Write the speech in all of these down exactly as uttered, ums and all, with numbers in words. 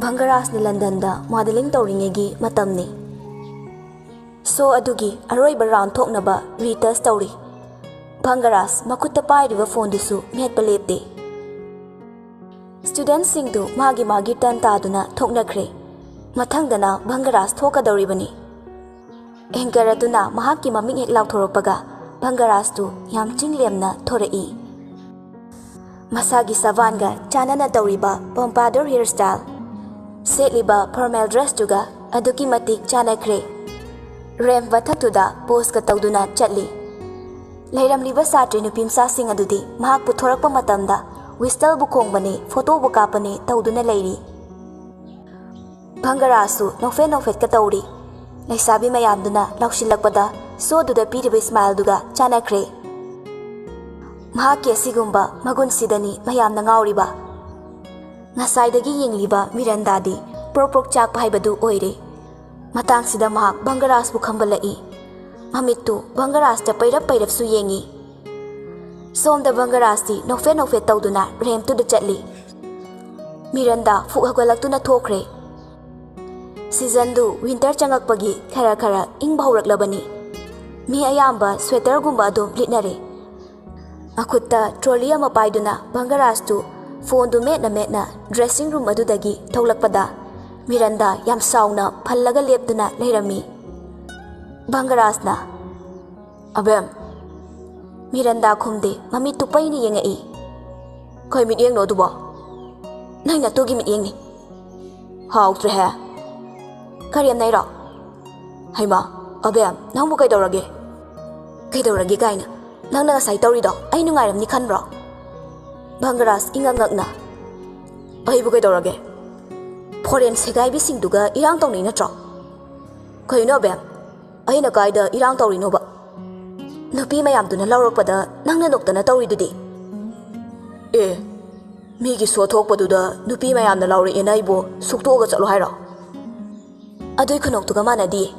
ꯚꯪꯒꯔꯥꯖꯅ ꯂꯟꯗꯟꯗ modelling ꯇꯧꯔꯤꯉꯩꯒꯤ ꯃꯇꯝꯅꯤ꯫ ꯁꯣ ꯑꯗꯨꯒꯤ ꯑꯔꯣꯏꯕ ꯔꯥꯎꯟ ꯊꯣꯛꯅꯕ ꯔꯤꯇꯁ ꯇꯧꯔꯤ꯫ ꯚꯪꯒꯔꯥꯖ ꯃꯈꯨꯠꯇ ꯄꯥꯏꯔꯤꯕ ꯐꯣꯟꯗꯨꯁꯨ ꯃꯦꯠꯄ ꯂꯦꯞꯇꯦ꯫ ꯁ꯭ꯇꯨꯗꯦꯟꯠꯁꯤꯡꯗꯨ ꯃꯥꯒꯤ ꯃꯥꯒꯤ ꯇꯔꯟ ꯇꯥꯗꯨꯅ ꯊꯣꯛꯅꯈ꯭ꯔꯦ꯫ ꯃꯊꯪꯗꯅ ꯚꯪꯒꯔꯥꯖ ꯊꯣꯛꯀꯗꯧꯔꯤꯕꯅꯤ꯫ ꯑꯦꯡꯀꯔ ꯑꯗꯨꯅ ꯃꯍꯥꯛꯀꯤ ꯃꯃꯤꯡ ꯍꯦꯛ ꯂꯥꯎꯊꯣꯔꯛꯄꯒ ꯚꯪꯒꯔꯥꯖꯇꯨ ꯌꯥꯝ ꯆꯤꯡꯂꯦꯝꯅ ꯊꯣꯔꯛꯏ꯫ ꯃꯁꯥꯒꯤ ꯁꯕꯥꯟꯒ ꯆꯥꯟꯅꯅ ꯇꯧꯔꯤꯕ ꯄꯣꯝꯄꯥꯗꯣꯔ ꯍꯤꯌꯔ ꯁ꯭ꯇꯥꯏꯜ, ꯁꯦꯠꯂꯤꯕ ꯐꯣꯔꯃꯦꯜ ꯗ꯭ꯔꯦꯁꯇꯨꯒ ꯑꯗꯨꯛꯀꯤ ꯃꯇꯤꯛ ꯆꯥꯟꯅꯈ꯭ꯔꯦ꯫ ꯔꯦꯝꯞ ꯃꯊꯛꯇꯨꯗ ꯄꯣꯁꯀ ꯇꯧꯗꯨꯅ ꯆꯠꯂꯤ꯫ ꯂꯩꯔꯝꯂꯤꯕ ꯁꯥꯇ꯭ꯔꯤ ꯅꯨꯄꯤ ꯃꯆꯥꯁꯤꯡ ꯑꯗꯨꯗꯤ ꯃꯍꯥꯛ ꯄꯨꯊꯣꯔꯛꯄ ꯃꯇꯝꯗ ꯋꯤꯁꯇꯜꯕꯨ ꯈꯣꯡꯕꯅꯦ, ꯐꯣꯇꯣꯕꯨ ꯀꯥꯞꯄꯅꯦ ꯇꯧꯗꯨꯅ ꯂꯩꯔꯤ꯫ ꯚꯪꯒꯔꯥꯖꯁꯨ ꯅꯣꯛꯐꯦꯠ ꯅꯣꯛꯐꯦꯠꯀ ꯇꯧꯔꯤ꯫ ꯂꯩꯁꯥꯕꯤ ꯃꯌꯥꯝꯗꯨꯅ ꯂꯥꯎꯁꯤꯜꯂꯛꯄꯗ ꯁꯣꯗꯨꯗ ꯄꯤꯔꯤꯕ ꯁ꯭ꯃꯥꯏꯜꯗꯨꯒ ꯆꯥꯟꯅꯈ꯭ꯔꯦ꯫ ꯃꯍꯥꯛꯀꯤ ꯑꯁꯤꯒꯨꯝꯕ ꯃꯒꯨꯟꯁꯤꯗꯅꯤ ꯃꯌꯥꯝꯅ ꯉꯥꯎꯔꯤꯕ꯫ ꯉꯁꯥꯏꯗꯒꯤ ꯌꯦꯡꯂꯤꯕ ꯃꯤꯔꯟꯗꯥꯗꯤ ꯄ꯭ꯔꯣꯛ ꯄ꯭ꯔꯣꯛ ꯆꯥꯛꯄ ꯍꯥꯏꯕꯗꯨ ꯑꯣꯏꯔꯦ꯫ ꯃꯇꯥꯡꯁꯤꯗ ꯃꯍꯥꯛ ꯚꯪꯒꯔꯥꯖꯄꯨ ꯈꯪꯕꯂꯛꯏ꯫ ꯃꯃꯤꯠꯇꯨ ꯚꯪꯒꯔꯥꯖꯇ ꯄꯩꯔꯞ ꯄꯩꯔꯞꯁꯨ ꯌꯦꯡꯏ꯫ ꯁꯣꯝꯗ ꯚꯪꯒꯔꯥꯖꯇꯤ ꯅꯣꯛꯐꯦꯠ ꯅꯣꯛꯐꯦꯠ ꯇꯧꯗꯨꯅ ꯔꯦꯝꯞꯇꯨꯗ ꯆꯠꯂꯤ꯫ ꯃꯤꯔꯟꯗꯥ ꯐꯨꯛ ꯍꯧꯒꯠꯂꯛꯇꯨꯅ ꯊꯣꯛꯈ꯭ꯔꯦ꯫ ꯁꯤꯖꯟꯗꯨ ꯋꯤꯟꯇꯔ ꯆꯪꯉꯛꯄꯒꯤ ꯈꯔ ꯈꯔ ꯏꯪꯕ ꯍꯧꯔꯛꯂꯕꯅꯤ꯫ ꯃꯤ ꯑꯌꯥꯝꯕ ꯁ꯭ꯋꯦꯇꯔꯒꯨꯝꯕ ꯑꯗꯨꯝ ꯂꯤꯠꯅꯔꯦ꯫ ꯃꯈꯨꯠꯇ ꯇ꯭ꯔꯣꯂꯤ ꯑꯃ ꯄꯥꯏꯗꯨꯅ ꯚꯪꯒꯔꯥꯖꯇꯨ ꯐꯣꯟꯗꯨ ꯃꯦꯠꯅ ꯃꯦꯠꯅ ꯗ꯭ꯔꯦꯁꯤꯡ ꯔꯨꯝ ꯑꯗꯨꯗꯒꯤ ꯊꯣꯛꯂꯛꯄꯗ ꯃꯤꯔꯟꯗꯥ ꯌꯥꯝ ꯁꯥꯎꯅ ꯐꯜꯂꯒ ꯂꯦꯞꯇꯨꯅ ꯂꯩꯔꯝꯃꯤ꯫ ꯚꯪꯒꯔꯥꯖꯅ, "ꯑꯕꯦꯝ!" ꯃꯤꯔꯟꯗꯥ ꯈꯨꯝꯗꯦ, ꯃꯃꯤꯠꯇꯨ ꯄꯩꯅ ꯌꯦꯡꯉꯛꯏ꯫ "ꯀꯩ ꯃꯤꯠꯌꯦꯡꯅꯣ ꯑꯗꯨꯕꯣ?" "ꯅꯪ ꯅꯇꯨꯒꯤ ꯃꯤꯠꯌꯦꯡꯅꯤ꯫" "ꯍꯥꯎꯇ꯭ꯔꯦꯍꯦ!" "ꯀꯔꯦꯝꯅꯩꯔꯣ?" "ꯍꯩꯃꯥ, ꯑꯕꯦꯝ, ꯅꯪꯕꯨ ꯀꯩꯗꯧꯔꯒꯦ?" "ꯀꯩꯗꯧꯔꯒꯦ ꯀꯥꯏꯅ? ꯅꯪꯅ ꯉꯁꯥꯏ ꯇꯧꯔꯤꯗꯣ ꯑꯩ ꯅꯨꯡꯉꯥꯏꯔꯝꯅꯤ ꯈꯟꯕ꯭ꯔꯣ?" ꯚꯪꯒꯔꯥꯖ ꯏꯉꯛ ꯉꯛꯅ, "ꯑꯩꯕꯨ ꯀꯩꯗꯧꯔꯒꯦ? ꯐꯣꯔꯦꯟ ꯁꯦꯒꯥꯏꯕꯤꯁꯤꯡꯗꯨꯒ ꯏꯔꯥꯡ ꯇꯧꯅꯩ ꯅꯠꯇ꯭ꯔꯣ?" "ꯀꯩꯅꯣ ꯑꯕꯦꯝ, ꯑꯩꯅ ꯀꯥꯏꯗ ꯏꯔꯥꯡ ꯇꯧꯔꯤꯅꯣꯕ? ꯅꯨꯄꯤ ꯃꯌꯥꯝꯗꯨꯅ ꯂꯧꯔꯛꯄꯗ ꯅꯪꯅ ꯅꯣꯛꯇꯅ ꯇꯧꯔꯤꯗꯨꯗꯤ?" "ꯑꯦ, ꯃꯤꯒꯤ ꯁꯣ ꯊꯣꯛꯄꯗꯨꯗ ꯅꯨꯄꯤ ꯃꯌꯥꯝꯅ ꯂꯥꯎꯔꯛꯑꯦꯅ ꯑꯩꯕꯨ ꯁꯨꯛꯇꯣꯛꯑꯒ ꯆꯠꯂꯣ ꯍꯥꯏꯔꯣ?" "ꯑꯗꯨꯏ ꯈꯨꯅꯣꯛꯇꯨꯒ ꯃꯥꯟꯅꯗꯤꯌꯦ꯫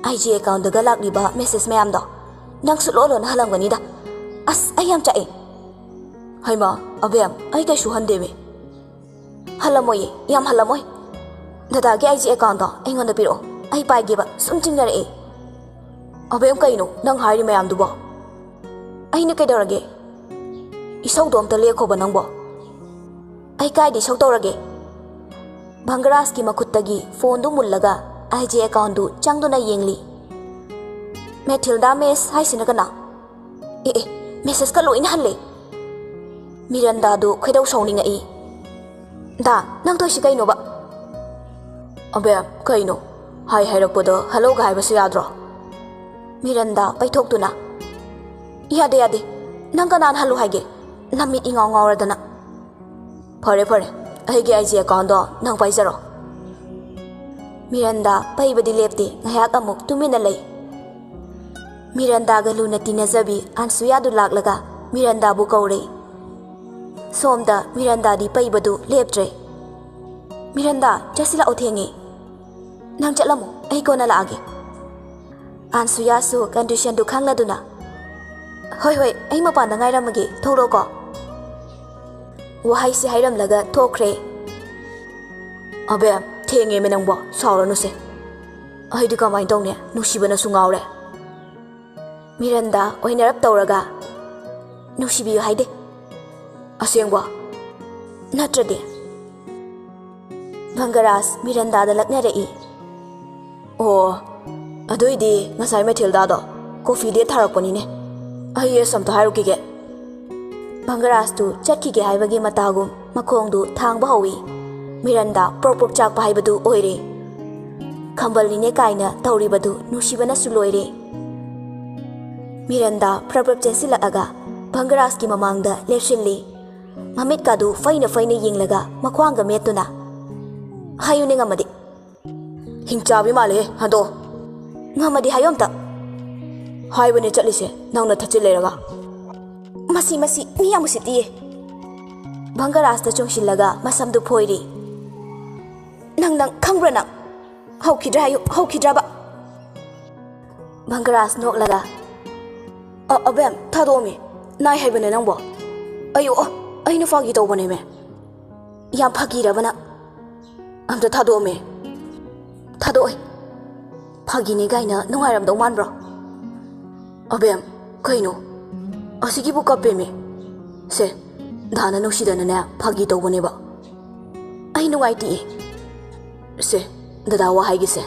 ꯑꯥꯏ ꯖꯤ ꯑꯦꯀꯥꯎꯟꯗꯒ ꯂꯥꯛꯂꯤꯕ ꯃꯦꯁꯦꯖ ꯃꯌꯥꯝꯗꯣ ꯅꯪꯁꯨ ꯂꯣꯟ ꯂꯣꯟꯅ ꯍꯜꯂꯝꯒꯅꯤꯗ꯫ ꯑꯁ, ꯑꯩ ꯌꯥꯝ ꯆꯥꯛꯑꯦ꯫" "ꯍꯩꯃꯥ, ꯑꯕꯦꯝ, ꯑꯩ ꯀꯩꯁꯨ ꯍꯟꯗꯦꯃꯤ꯫" ꯍꯜꯂꯝꯃꯣꯏꯌꯦ, ꯌꯥꯝ ꯍꯜꯂꯝꯃꯣꯏ꯫ ꯗꯗꯥꯒꯤ ꯑꯥꯏ ꯖꯤ ꯑꯦꯀꯥꯎꯟꯗꯣ ꯑꯩꯉꯣꯟꯗ ꯄꯤꯔꯛꯑꯣ, ꯑꯩ ꯄꯥꯏꯒꯦꯕ, ꯁꯨꯝ ꯆꯤꯡꯅꯔꯛꯑꯦ꯫ ꯑꯕꯦꯝ, ꯀꯩꯅꯣ ꯅꯪ ꯍꯥꯏꯔꯤ ꯃꯌꯥꯝꯗꯨꯕꯣ? ꯑꯩꯅ ꯀꯩꯗꯧꯔꯒꯦ? ꯏꯁꯧꯗꯣ ꯑꯝꯇ ꯂꯦꯛꯈꯣꯕ ꯅꯪꯕꯣ꯫ ꯑꯩ ꯀꯥꯏꯗ ꯏꯁꯧ ꯇꯧꯔꯒꯦ? ꯚꯪꯒꯔꯥꯖꯀꯤ ꯃꯈꯨꯠꯇꯒꯤ ꯐꯣꯟꯗꯨ ꯃꯨꯜꯂꯒ ꯑꯥꯏ ꯖꯤ ꯑꯦꯀꯥꯎꯟꯗꯨ ꯆꯪꯗꯨꯅ ꯌꯦꯡꯂꯤ꯫ ꯃꯦꯊꯤꯜꯗꯥ ꯃꯦꯁ ꯍꯥꯏꯁꯤꯅ ꯀꯅꯥ? ꯑꯦ ꯑꯦ, ꯃꯦꯁꯦꯁꯀ ꯂꯣꯏꯅ ꯍꯜꯂꯦ꯫ ꯃꯤꯔꯟꯗꯥꯗꯨ ꯈꯣꯏꯗꯧ ꯁꯥꯎꯅꯤꯡꯉꯛꯏ꯫ ꯗꯥ, ꯅꯪ ꯇꯧꯏꯁꯤ ꯀꯩꯅꯣꯕ? ꯑꯕꯦꯝ, ꯀꯩꯅꯣ? ꯍꯥꯏ ꯍꯥꯏꯔꯛꯄꯗ ꯍꯜꯂꯣꯒ ꯍꯥꯏꯕꯁꯨ ꯌꯥꯗ꯭ꯔꯣ? ꯃꯤꯔꯟꯗꯥ ꯄꯩꯊꯣꯛꯇꯨꯅ, ꯌꯥꯗꯦ, ꯌꯥꯗꯦ꯫ ꯅꯪ ꯀꯅꯥꯅ ꯍꯜꯂꯣ ꯍꯥꯏꯒꯦ? ꯅꯃꯤꯠ ꯏꯉꯥꯎ ꯉꯥꯎꯔꯗꯅ꯫ ꯐꯔꯦ, ꯐꯔꯦ꯫ ꯑꯩꯒꯤ ꯑꯥꯏ ꯖꯤ ꯑꯦꯀꯥꯎꯟꯗꯣ ꯅꯪ ꯄꯥꯏꯖꯔꯣ꯫ ꯃꯤꯔꯟꯗꯥ ꯄꯩꯕꯗꯤ ꯂꯦꯞꯇꯦ, ꯉꯥꯏꯍꯥꯛ ꯑꯃꯨꯛ ꯇꯨꯃꯤꯟꯅ ꯂꯩ꯫ ꯃꯤꯔꯟꯗꯥꯒ ꯂꯨꯅ ꯇꯤꯟꯅꯖꯕꯤ ꯑꯟꯁꯨꯌꯥꯗꯨ ꯂꯥꯛꯂꯒ ꯃꯤꯔꯟꯗꯥꯕꯨ ꯀꯧꯔꯦ꯫ ꯁꯣꯝꯗ ꯃꯤꯔꯟꯗꯥꯗꯤ ꯄꯩꯕꯗꯨ ꯂꯦꯞꯇ꯭ꯔꯦ꯫ "ꯃꯤꯔꯟꯗꯥ, ꯆꯠꯁꯤꯜꯂꯛꯑꯣ, ꯊꯦꯡꯉꯦ꯫ ꯅꯪ ꯆꯠꯂꯝꯃꯣ, ꯑꯩ ꯀꯣꯟꯅ ꯂꯥꯛꯑꯒꯦ꯫" ꯑꯟꯁꯨꯌꯥꯁꯨ ꯀꯟꯗꯤꯁꯟꯗꯨ ꯈꯪꯂꯗꯨꯅ, "ꯍꯣꯏ, ꯍꯣꯏ, ꯑꯩ ꯃꯄꯥꯟꯗ ꯉꯥꯏꯔꯝꯃꯒꯦ, ꯊꯣꯛꯂꯛꯑꯣꯀꯣ꯫" ꯋꯥꯍꯩꯁꯤ ꯍꯥꯏꯔꯝꯂꯒ ꯊꯣꯛꯈ꯭ꯔꯦ꯫ "ꯑꯕꯦꯝ, ꯊꯦꯡꯉꯦꯃꯦ ꯅꯪꯕꯣ, ꯁꯥꯎꯔꯅꯨꯁꯦ꯫ ꯑꯩꯗꯤ ꯀꯃꯥꯏꯅ ꯇꯧꯅꯤ, ꯅꯨꯡꯁꯤꯕꯅꯁꯨ ꯉꯥꯎꯔꯦ꯫" ꯃꯤꯔꯟꯗꯥ ꯑꯣꯏꯅꯔꯞ ꯇꯧꯔꯒ, "ꯅꯨꯡꯁꯤꯕꯤꯌꯨ ꯍꯥꯏꯗꯦ꯫" "ꯑꯁꯦꯡꯕ?" "ꯅꯠꯇ꯭ꯔꯗꯤ?" ꯚꯪꯒꯔꯥꯖ ꯃꯤꯔꯟꯗꯥꯗ ꯂꯛꯅꯔꯛꯏ꯫ "ꯑꯣ, ꯑꯗꯨꯏꯗꯤ ꯉꯁꯥꯏ ꯃꯦꯊꯤꯜꯗꯥꯗꯣ ꯀꯣꯐꯤ ꯗꯦꯠ ꯊꯥꯔꯛꯄꯅꯤꯅꯦ꯫ ꯑꯩ ꯌꯦꯁ ꯑꯝꯇ ꯍꯥꯏꯔꯨꯈꯤꯒꯦ꯫" ꯚꯪꯒꯔꯥꯖꯇꯨ ꯆꯠꯈꯤꯒꯦ ꯍꯥꯏꯕꯒꯤ ꯃꯇꯥꯒꯨꯝ ꯃꯈꯣꯡꯗꯨ ꯊꯥꯡꯕ ꯍꯧꯏ꯫ ꯃꯤꯔꯟꯗꯥ ꯄ꯭ꯔꯣꯛ ꯄ꯭ꯔꯣꯛ ꯆꯥꯛꯄ ꯍꯥꯏꯕꯗꯨ ꯑꯣꯏꯔꯦ꯫ ꯈꯝꯕꯜꯅꯤꯅꯦ ꯀꯥꯏꯅ ꯇꯧꯔꯤꯕꯗꯨ ꯅꯨꯡꯁꯤꯕꯅꯁꯨ ꯂꯣꯏꯔꯦ꯫ ꯃꯤꯔꯟꯗꯥ ꯄ꯭ꯔꯞ ꯄ꯭ꯔꯞ ꯆꯦꯟꯁꯤꯜꯂꯛꯑꯒ ꯚꯪꯒꯔꯥꯖꯀꯤ ꯃꯃꯥꯡꯗ ꯂꯦꯞꯁꯤꯜꯂꯤ꯫ ꯃꯃꯤꯠꯀꯥꯗꯨ ꯐꯩꯅ ꯐꯩꯅ ꯌꯦꯡꯂꯒ ꯃꯈ꯭ꯋꯥꯡꯒ ꯃꯦꯠꯇꯨꯅ, "ꯍꯥꯏꯌꯨꯅꯦ ꯉꯝꯃꯗꯤ꯫" "ꯍꯤꯡꯆꯥꯕꯤ ꯃꯥꯜꯂꯦꯍꯦ, ꯍꯟꯗꯣꯛꯑꯣ꯫" "ꯉꯝꯃꯗꯤ ꯍꯥꯏꯌꯣ ꯑꯝꯇ꯫" "ꯍꯥꯏꯕꯅꯦ ꯆꯠꯂꯤꯁꯦ, ꯅꯪꯅ ꯊꯠꯆꯤꯜ ꯂꯩꯔꯒ꯫" "ꯃꯁꯤ, ꯃꯁꯤ ꯃꯤ ꯌꯥꯝ ꯎꯁꯤꯠꯇꯤꯌꯦ꯫" ꯚꯪꯒꯔꯥꯖꯇ ꯆꯨꯡꯁꯤꯜꯂꯒ ꯃꯁꯝꯗꯨ ꯐꯣꯏꯔꯤ꯫ "ꯅꯪ, ꯅꯪ ꯈꯪꯕ꯭ꯔꯥ ꯅꯪ? ꯍꯧꯈꯤꯗ꯭ꯔꯥ ꯍꯥꯏꯌꯨ, ꯍꯧꯈꯤꯗ꯭ꯔꯕ?" ꯚꯪꯒꯔꯥꯖ ꯅꯣꯛꯂꯒ, "ꯑ, ꯑꯕꯦꯝ, ꯊꯥꯗꯣꯛꯑꯝꯃꯤ꯫ ꯅꯥꯏ ꯍꯥꯏꯕꯅꯦ ꯅꯪꯕꯣ꯫ ꯑꯌꯣ, ꯑ, ꯑꯩꯅ ꯐꯥꯒꯤ ꯇꯧꯕꯅꯦꯃꯦ꯫" ꯌꯥꯝ ꯐꯥꯒꯤꯔꯕ ꯅꯪ? ꯑꯝꯇ ꯊꯥꯗꯣꯛꯑꯝꯃꯦ꯫ ꯊꯥꯗꯣꯛꯑꯣꯏ꯫ ꯐꯥꯒꯤꯅꯤ ꯀꯥꯏꯅ ꯅꯨꯡꯉꯥꯏꯔꯝꯗꯧ ꯃꯥꯟꯕ꯭ꯔꯣ? ꯑꯕꯦꯝ, ꯀꯩꯅꯣ? ꯑꯁꯤꯒꯤꯕꯨ ꯀꯞꯄꯦꯃꯤ꯫ ꯁꯦ, ꯗꯥꯅ ꯅꯨꯡꯁꯤꯗꯅꯅꯦ ꯐꯥꯒꯤ ꯇꯧꯕꯅꯦꯕ꯫ ꯑꯩ ꯅꯨꯡꯉꯥꯏꯇꯤꯌꯦ꯫ ꯁꯦ, ꯗꯗꯥ ꯋꯥ ꯍꯥꯏꯒꯦꯁꯦ꯫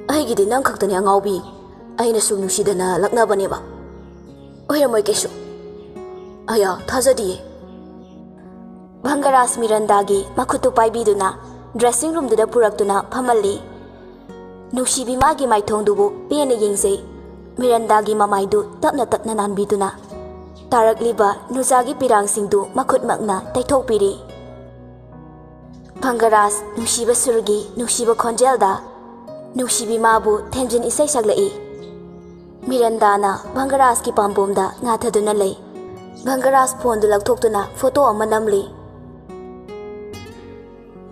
ꯑꯩꯒꯤꯗꯤ ꯅꯪ ꯈꯛꯇꯅꯦ ꯑꯉꯥꯎꯕꯤ꯫ ꯑꯩꯅ ꯁꯨꯝ ꯅꯨꯡꯁꯤꯗꯅ ꯂꯛꯅꯕꯅꯦꯕ꯫ ꯑꯣꯏꯔꯝꯃꯣꯏ ꯀꯩꯁꯨ꯫ ꯑꯌꯥ, ꯊꯥꯖꯗꯤꯌꯦ꯫ ꯚꯪꯒꯔꯥꯖ ꯃꯤꯔꯟꯗꯥꯒꯤ ꯃꯈꯨꯠꯇꯨ ꯄꯥꯏꯕꯤꯗꯨꯅ dressing roomꯗꯨꯗ ꯄꯨꯔꯛꯇꯨꯅ ꯐꯝꯍꯜꯂꯤ꯫ ꯅꯨꯡꯁꯤꯕꯤ ꯃꯥꯒꯤ ꯃꯥꯏꯊꯣꯡꯗꯨꯕꯨ ꯄꯦꯟꯅ ꯌꯦꯡꯖꯩ꯫ ꯃꯤꯔꯟꯗꯥꯒꯤ ꯃꯃꯥꯏꯗꯨ ꯇꯞꯅ ꯇꯞꯅ ꯅꯥꯟꯕꯤꯗꯨꯅ ꯇꯥꯔꯛꯂꯤꯕ ꯅꯨꯖꯥꯒꯤ ꯄꯤꯔꯥꯡꯁꯤꯡꯗꯨ ꯃꯈꯨꯠꯃꯛꯅ ꯇꯩꯊꯣꯛꯄꯤꯔꯤ꯫ ꯚꯪꯒꯔꯥꯖ ꯅꯨꯡꯁꯤꯕ ꯁꯨꯔꯒꯤ ꯅꯨꯡꯁꯤꯕ ꯈꯣꯟꯖꯦꯜꯗ ꯅꯨꯡꯁꯤꯕꯤ ꯃꯥꯕꯨ ꯊꯦꯝꯖꯤꯟ ꯏꯁꯩ ꯁꯛꯂꯛꯏ꯫ ꯃꯤꯔꯟꯗꯥꯅ ꯚꯪꯒꯔꯥꯖꯀꯤ ꯄꯥꯝꯕꯣꯝꯗ ꯉꯥꯊꯗꯨꯅ ꯂꯩ꯫ ꯚꯪꯒꯔꯥꯖ phoneꯗꯨ ꯂꯧꯊꯣꯛꯇꯨꯅ photo ꯑꯃ ꯅꯝꯂꯤ꯫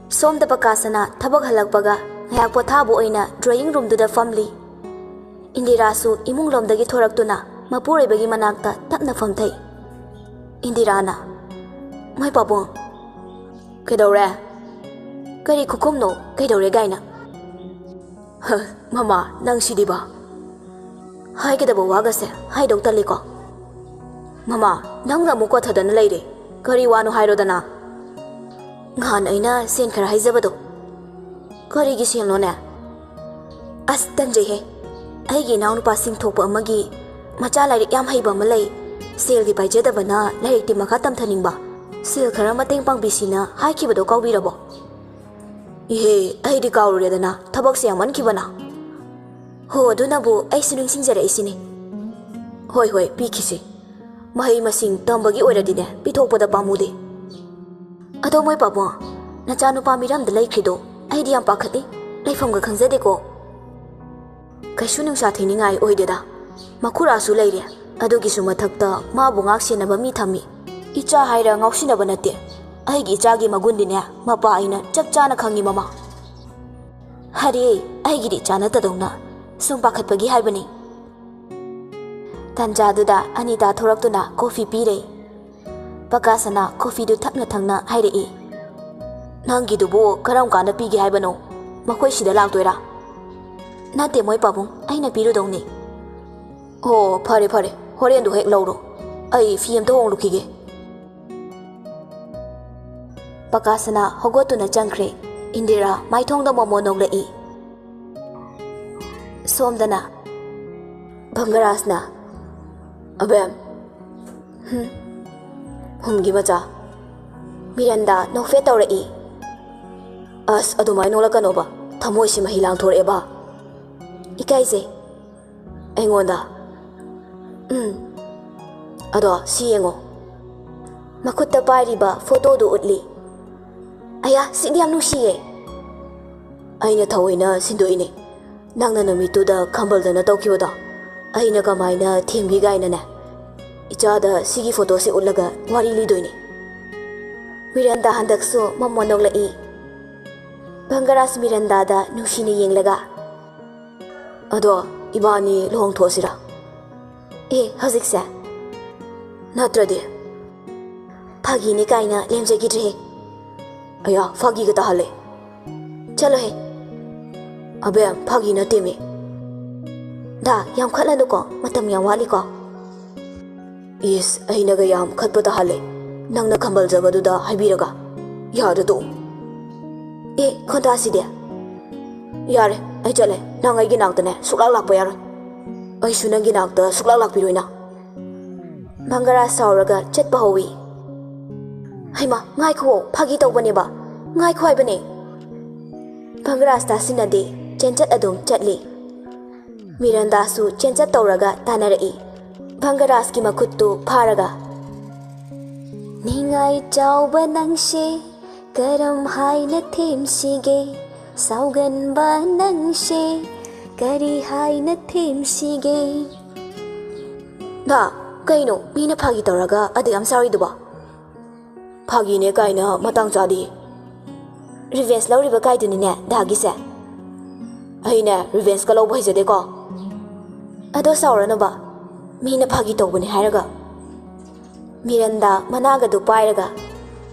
ꯁꯣꯝꯗ ꯄꯀꯥꯁꯅ ꯊꯕꯛ ꯍꯜꯂꯛꯄꯒ ꯉꯥꯏꯍꯥꯛ ꯄꯣꯊꯥꯕ ꯑꯣꯏꯅ drawing roomꯗꯨꯗ ꯐꯝꯂꯤ꯫ ꯏꯟꯗꯤꯔꯥꯁꯨ ꯏꯃꯨꯡꯂꯣꯝꯗꯒꯤ ꯊꯣꯔꯛꯇꯨꯅ ꯃꯄꯨꯔꯣꯏꯕꯒꯤ ꯃꯅꯥꯛꯇ ꯇꯞꯅ ꯐꯝꯊꯩ꯫ ꯏꯟꯗꯤꯔꯥꯅ, "ꯃꯥꯏ ꯄꯥꯕꯨꯡ, ꯀꯩꯗꯧꯔꯦ? ꯀꯔꯤ ꯈꯨꯈꯨꯝꯅꯣ, ꯀꯩꯗꯧꯔꯦ ꯀꯥꯏꯅ?" "ꯍ, ꯃꯃꯥ, ꯅꯪ ꯁꯤꯗꯤꯕ꯫ ꯍꯥꯏꯒꯗꯕ ꯋꯥꯒꯁꯦ ꯍꯥꯏꯗꯧ ꯇꯜꯂꯤꯀꯣ꯫ ꯃꯃꯥ, ꯅꯪꯅ ꯑꯃꯨꯛ ꯀꯣꯊꯗꯅ ꯂꯩꯔꯦ꯫ ꯀꯔꯤ ꯋꯥꯅꯣ ꯍꯥꯏꯔꯣꯗꯅ?" "ꯅꯍꯥꯟ ꯑꯩꯅ ꯁꯦꯟ ꯈꯔ ꯍꯥꯏꯖꯕꯗꯣ꯫" "ꯀꯔꯤꯒꯤ ꯁꯦꯜꯅꯣꯅꯦ?" "ꯑꯁ, ꯇꯟꯖꯩꯍꯦ꯫ ꯑꯩꯒꯤ ꯏꯅꯥꯎꯅꯨꯄꯥꯁꯤꯡ ꯊꯣꯛꯄ ꯑꯃꯒꯤ ꯃꯆꯥ ꯂꯥꯏꯔꯤꯛ ꯌꯥꯝ ꯍꯩꯕ ꯑꯃ ꯂꯩ꯫ ꯁꯦꯜꯗꯤ ꯄꯥꯏꯖꯗꯕꯅ ꯂꯥꯏꯔꯤꯛꯇꯤ ꯃꯈꯥ ꯇꯝꯊꯅꯤꯡꯕ꯫ ꯁꯦꯜ ꯈꯔ ꯃꯇꯦꯡ ꯄꯥꯡꯕꯤꯁꯤꯅ ꯍꯥꯏꯈꯤꯕꯗꯣ ꯀꯥꯎꯕꯤꯔꯕꯣ?" "ꯏꯍꯦ, ꯑꯩꯗꯤ ꯀꯥꯎꯔꯨꯔꯦꯗꯅ, ꯊꯕꯛꯁꯦ ꯌꯥꯝꯃꯟꯈꯤꯕꯅ꯫" "ꯍꯣ, ꯑꯗꯨꯅꯕꯨ ꯑꯩꯁꯨ ꯅꯤꯡꯁꯤꯡꯖꯔꯛꯏꯁꯤꯅꯤ꯫" "ꯍꯣꯏ, ꯍꯣꯏ, ꯄꯤꯈꯤꯁꯤ꯫ ꯃꯍꯩ ꯃꯁꯤꯡ ꯇꯝꯕꯒꯤ ꯑꯣꯏꯔꯗꯤꯅꯦ, ꯄꯤꯊꯣꯛꯄꯗ ꯄꯥꯝꯃꯨꯗꯦ꯫ ꯑꯗꯣ ꯃꯣꯏ ꯄꯥꯕꯨꯡ, ꯅꯆꯥꯅꯨꯄꯥ ꯃꯤꯔꯝꯗ ꯂꯩꯈ꯭ꯔꯤꯗꯣ ꯑꯩꯗꯤ ꯌꯥꯝ ꯄꯥꯈꯠꯂꯤ꯫ ꯂꯩꯐꯝꯒ ꯈꯪꯖꯗꯦꯀꯣ꯫" "ꯀꯩꯁꯨ ꯅꯨꯡꯁꯥ ꯊꯤꯅꯤꯡꯉꯥꯏ ꯑꯣꯏꯗꯦꯗ꯫ ꯃꯈꯨꯔꯥꯁꯨ ꯂꯩꯔꯦ꯫ ꯑꯗꯨꯒꯤꯁꯨ ꯃꯊꯛꯇ ꯃꯥꯕꯨ ꯉꯥꯛ ꯁꯦꯟꯅꯕ ꯃꯤ ꯊꯝꯃꯤ꯫ ꯏꯆꯥ ꯍꯥꯏꯔ ꯉꯥꯎꯁꯤꯟꯅꯕ ꯅꯠꯇꯦ꯫ ꯑꯩꯒꯤ ꯏꯆꯥꯒꯤ ꯃꯒꯨꯟꯗꯤꯅꯦ ꯃꯄꯥ ꯑꯩꯅ ꯆꯞ ꯆꯥꯅ ꯈꯪꯉꯤ, ꯃꯃꯥ꯫" "ꯍꯔꯦ, ꯑꯩꯒꯤꯗꯤ ꯏꯆꯥ ꯅꯠꯇꯗꯧꯅ ꯁꯨꯝ ꯄꯥꯈꯠꯄꯒꯤ ꯍꯥꯏꯕꯅꯤ꯫" ꯇꯥꯟꯖꯥꯗꯨꯗ ꯑꯅꯤꯇꯥ ꯊꯣꯔꯛꯇꯨꯅ coffee ꯄꯤꯔꯦ꯫ ꯄꯀꯥꯁꯅ coffeeꯗꯨ ꯊꯛꯅ ꯊꯛꯅ ꯍꯥꯏꯔꯛꯏ, "ꯅꯪꯒꯤꯗꯨꯕꯨ ꯀꯔꯝ ꯀꯥꯟꯗ ꯄꯤꯒꯦ ꯍꯥꯏꯕꯅꯣ? ꯃꯈꯣꯏ ꯁꯤꯗ ꯂꯥꯛꯇꯣꯏꯔꯥ?" "ꯅꯠꯇꯦ ꯃꯣꯏ ꯄꯥꯕꯨꯡ, ꯑꯩꯅ ꯄꯤꯔꯨꯗꯧꯅꯤ꯫" "ꯑꯣ, ꯐꯔꯦ ꯐꯔꯦ, ꯍꯣꯔꯦꯟꯗꯨ ꯍꯦꯛ ꯂꯧꯔꯣ꯫ ꯑꯩ ꯐꯤ ꯑꯝꯇ ꯍꯣꯡꯂꯨꯈꯤꯒꯦ꯫" ꯄꯀꯥꯁꯅꯥ ꯍꯧꯒꯠꯇꯨꯅ ꯆꯪꯈ꯭ꯔꯦ꯫ ꯏꯟꯗꯤꯔꯥ ꯃꯥꯏꯊꯣꯡꯗ ꯃꯣꯃꯣꯟ ꯅꯣꯛꯂꯛꯏ꯫ ꯁꯣꯝꯗꯅ ꯚꯪꯒꯔꯥꯖꯅ, "ꯑꯕꯦꯝ꯫" "ꯍꯨꯝ?" "ꯍꯨꯝꯒꯤ ꯃꯆꯥ꯫" ꯃꯤꯔꯟꯗꯥ ꯅꯣꯛꯐꯦꯠ ꯇꯧꯔꯛꯏ꯫ "ꯑꯁ, ꯑꯗꯨꯃꯥꯏꯅ ꯅꯣꯛꯂꯛꯀꯅꯣꯕ, ꯊꯃꯣꯏꯁꯤ ꯃꯍꯤ ꯂꯥꯡꯊꯣꯔꯛꯑꯦꯕ꯫" "ꯏꯀꯥꯏꯖꯩ꯫" "ꯑꯩꯉꯣꯟꯗ?" "ꯎꯝ꯫ ꯑꯗꯣ ꯁꯤ ꯌꯦꯡꯉꯣ꯫" ꯃꯈꯨꯠꯇ ꯄꯥꯏꯔꯤꯕ ꯐꯣꯇꯣꯗꯨ ꯎꯠꯂꯤ꯫ "ꯑꯌꯥ, ꯁꯤꯗꯤ ꯌꯥꯝ ꯅꯨꯡꯁꯤꯌꯦ꯫" "ꯑꯩꯅ ꯊꯑꯣꯏꯅ ꯁꯤꯟꯗꯣꯛꯏꯅꯦ꯫ ꯅꯪꯅ ꯅꯨꯃꯤꯠꯇꯨꯗ ꯈꯝꯕꯜꯗꯅ ꯇꯧꯈꯤꯕꯗꯣ ꯑꯩꯅ ꯀꯃꯥꯏꯅ ꯊꯦꯝꯒꯦ ꯀꯥꯏꯅꯅꯦ, ꯏꯆꯥꯗ ꯁꯤꯒꯤ ꯐꯣꯇꯣꯁꯤ ꯎꯠꯂꯒ ꯋꯥꯔꯤ ꯂꯤꯗꯣꯏꯅꯦ꯫" ꯃꯤꯔꯟꯗꯥ ꯍꯟꯗꯛꯁꯨ ꯃꯃꯣꯟ ꯅꯣꯛꯂꯛꯏ꯫ ꯚꯪꯒꯔꯥꯖ ꯃꯤꯔꯟꯗꯥꯗ ꯅꯨꯡꯁꯤꯅ ꯌꯦꯡꯂꯒ, "ꯑꯗꯣ ꯏꯕꯥꯅꯤ ꯂꯨꯍꯣꯡꯊꯣꯛꯑꯁꯤꯔꯥ?" "ꯑꯦ, ꯍꯧꯖꯤꯛꯁꯦ? ꯅꯠꯇ꯭ꯔꯗꯤ?" "ꯐꯥꯒꯤꯅꯦ ꯀꯥꯏꯅ ꯂꯦꯝꯖꯈꯤꯗ꯭ꯔꯦꯍꯦ꯫" "ꯑꯌꯥ, ꯐꯥꯒꯤꯒ ꯇꯥꯍꯜꯂꯦ꯫" "ꯆꯠꯂꯣꯍꯦ꯫" "ꯑꯕꯦꯝ, ꯐꯥꯒꯤ ꯅꯠꯇꯦꯃꯤ꯫" "ꯗꯥ, ꯌꯥꯝ ꯈꯠꯂꯅꯨꯀꯣ, ꯃꯇꯝ ꯌꯥꯝ ꯋꯥꯠꯂꯤꯀꯣ꯫" "ꯏꯁ, ꯑꯩꯅꯒ ꯌꯥꯝ ꯈꯠꯄ ꯇꯥꯍꯜꯂꯦ, ꯅꯪꯅ ꯈꯝꯕꯜꯖꯕꯗꯨꯗ ꯍꯥꯏꯕꯤꯔꯒ꯫ ꯌꯥꯗ ꯇꯣꯛꯎ꯫" "ꯑꯦ, ꯈꯣꯟꯗꯥꯁꯤꯗꯤ꯫" "ꯌꯥꯔꯦ, ꯑꯩ ꯆꯠꯂꯦ꯫ ꯅꯪ ꯑꯩꯒꯤ ꯅꯥꯛꯇꯅꯦ ꯁꯨꯛꯂꯥꯛ ꯂꯥꯛꯄ ꯌꯥꯔꯣꯏ꯫ ꯑꯩꯁꯨ ꯅꯪꯒꯤ ꯅꯥꯛꯇ ꯁꯨꯛꯂꯥꯛ ꯂꯥꯛꯄꯤꯔꯣꯏ ꯅꯪ꯫" ꯚꯪꯒꯔꯥꯖ ꯁꯥꯎꯔꯒ ꯆꯠꯄ ꯍꯧꯏ꯫ "ꯍꯩꯃꯥ, ꯉꯥꯏꯈꯨꯑꯣ, ꯐꯥꯒꯤ ꯇꯧꯕꯅꯦꯕ, ꯉꯥꯏꯈꯣ ꯍꯥꯏꯕꯅꯦ꯫" ꯚꯪꯒꯔꯥꯖ ꯇꯥꯁꯤꯟꯅꯗꯦ, ꯆꯦꯟꯆꯠ ꯑꯗꯨꯝ ꯆꯠꯂꯤ꯫ ꯃꯤꯔꯟꯗꯥꯁꯨ ꯆꯦꯟꯆꯠ ꯇꯧꯔꯒ ꯇꯥꯟꯅꯔꯛꯏ꯫ ꯚꯪꯒꯔꯥꯖꯀꯤ ꯃꯈꯨꯠꯇꯨ ꯐꯥꯔꯒ, "ꯅꯤꯡꯉꯥꯏ ꯆꯥꯎꯕ ꯅꯪꯁꯦ ꯀꯔꯝ ꯍꯥꯏꯅ ꯊꯦꯝꯁꯤꯒꯦ? ꯁꯥꯎꯒꯟꯕ ꯅꯪꯁꯦ ꯀꯔꯤ ꯍꯥꯏꯅ ꯊꯦꯝꯁꯤꯒꯦ?" "ꯗꯥ, ꯀꯩꯅꯣ ꯃꯤꯅ ꯐꯥꯒꯤ ꯇꯧꯔꯒ ꯑꯗꯨ ꯌꯥꯝ ꯁꯥꯎꯔꯤꯗꯨꯕꯣ?" "ꯐꯥꯒꯤꯅꯦ ꯀꯥꯏꯅ ꯃꯇꯥꯡ ꯆꯥꯗꯦ꯫" "ꯔꯤꯚꯦꯟꯁ ꯂꯧꯔꯤꯕ ꯀꯥꯏꯗꯨꯅꯤꯅꯦ ꯗꯥꯒꯤꯁꯦ?" "ꯑꯩꯅꯦ ꯔꯤꯚꯦꯟꯁꯀ ꯂꯧꯕ ꯍꯩꯖꯗꯦꯀꯣ꯫" "ꯑꯗꯣ ꯁꯥꯎꯔꯅꯨꯕ, ꯃꯤꯅ ꯐꯥꯒꯤ ꯇꯧꯕꯅꯦ ꯍꯥꯏꯔꯒ꯫" ꯃꯤꯔꯟꯗꯥ ꯃꯅꯥꯒꯗꯨ ꯄꯥꯏꯔꯒ,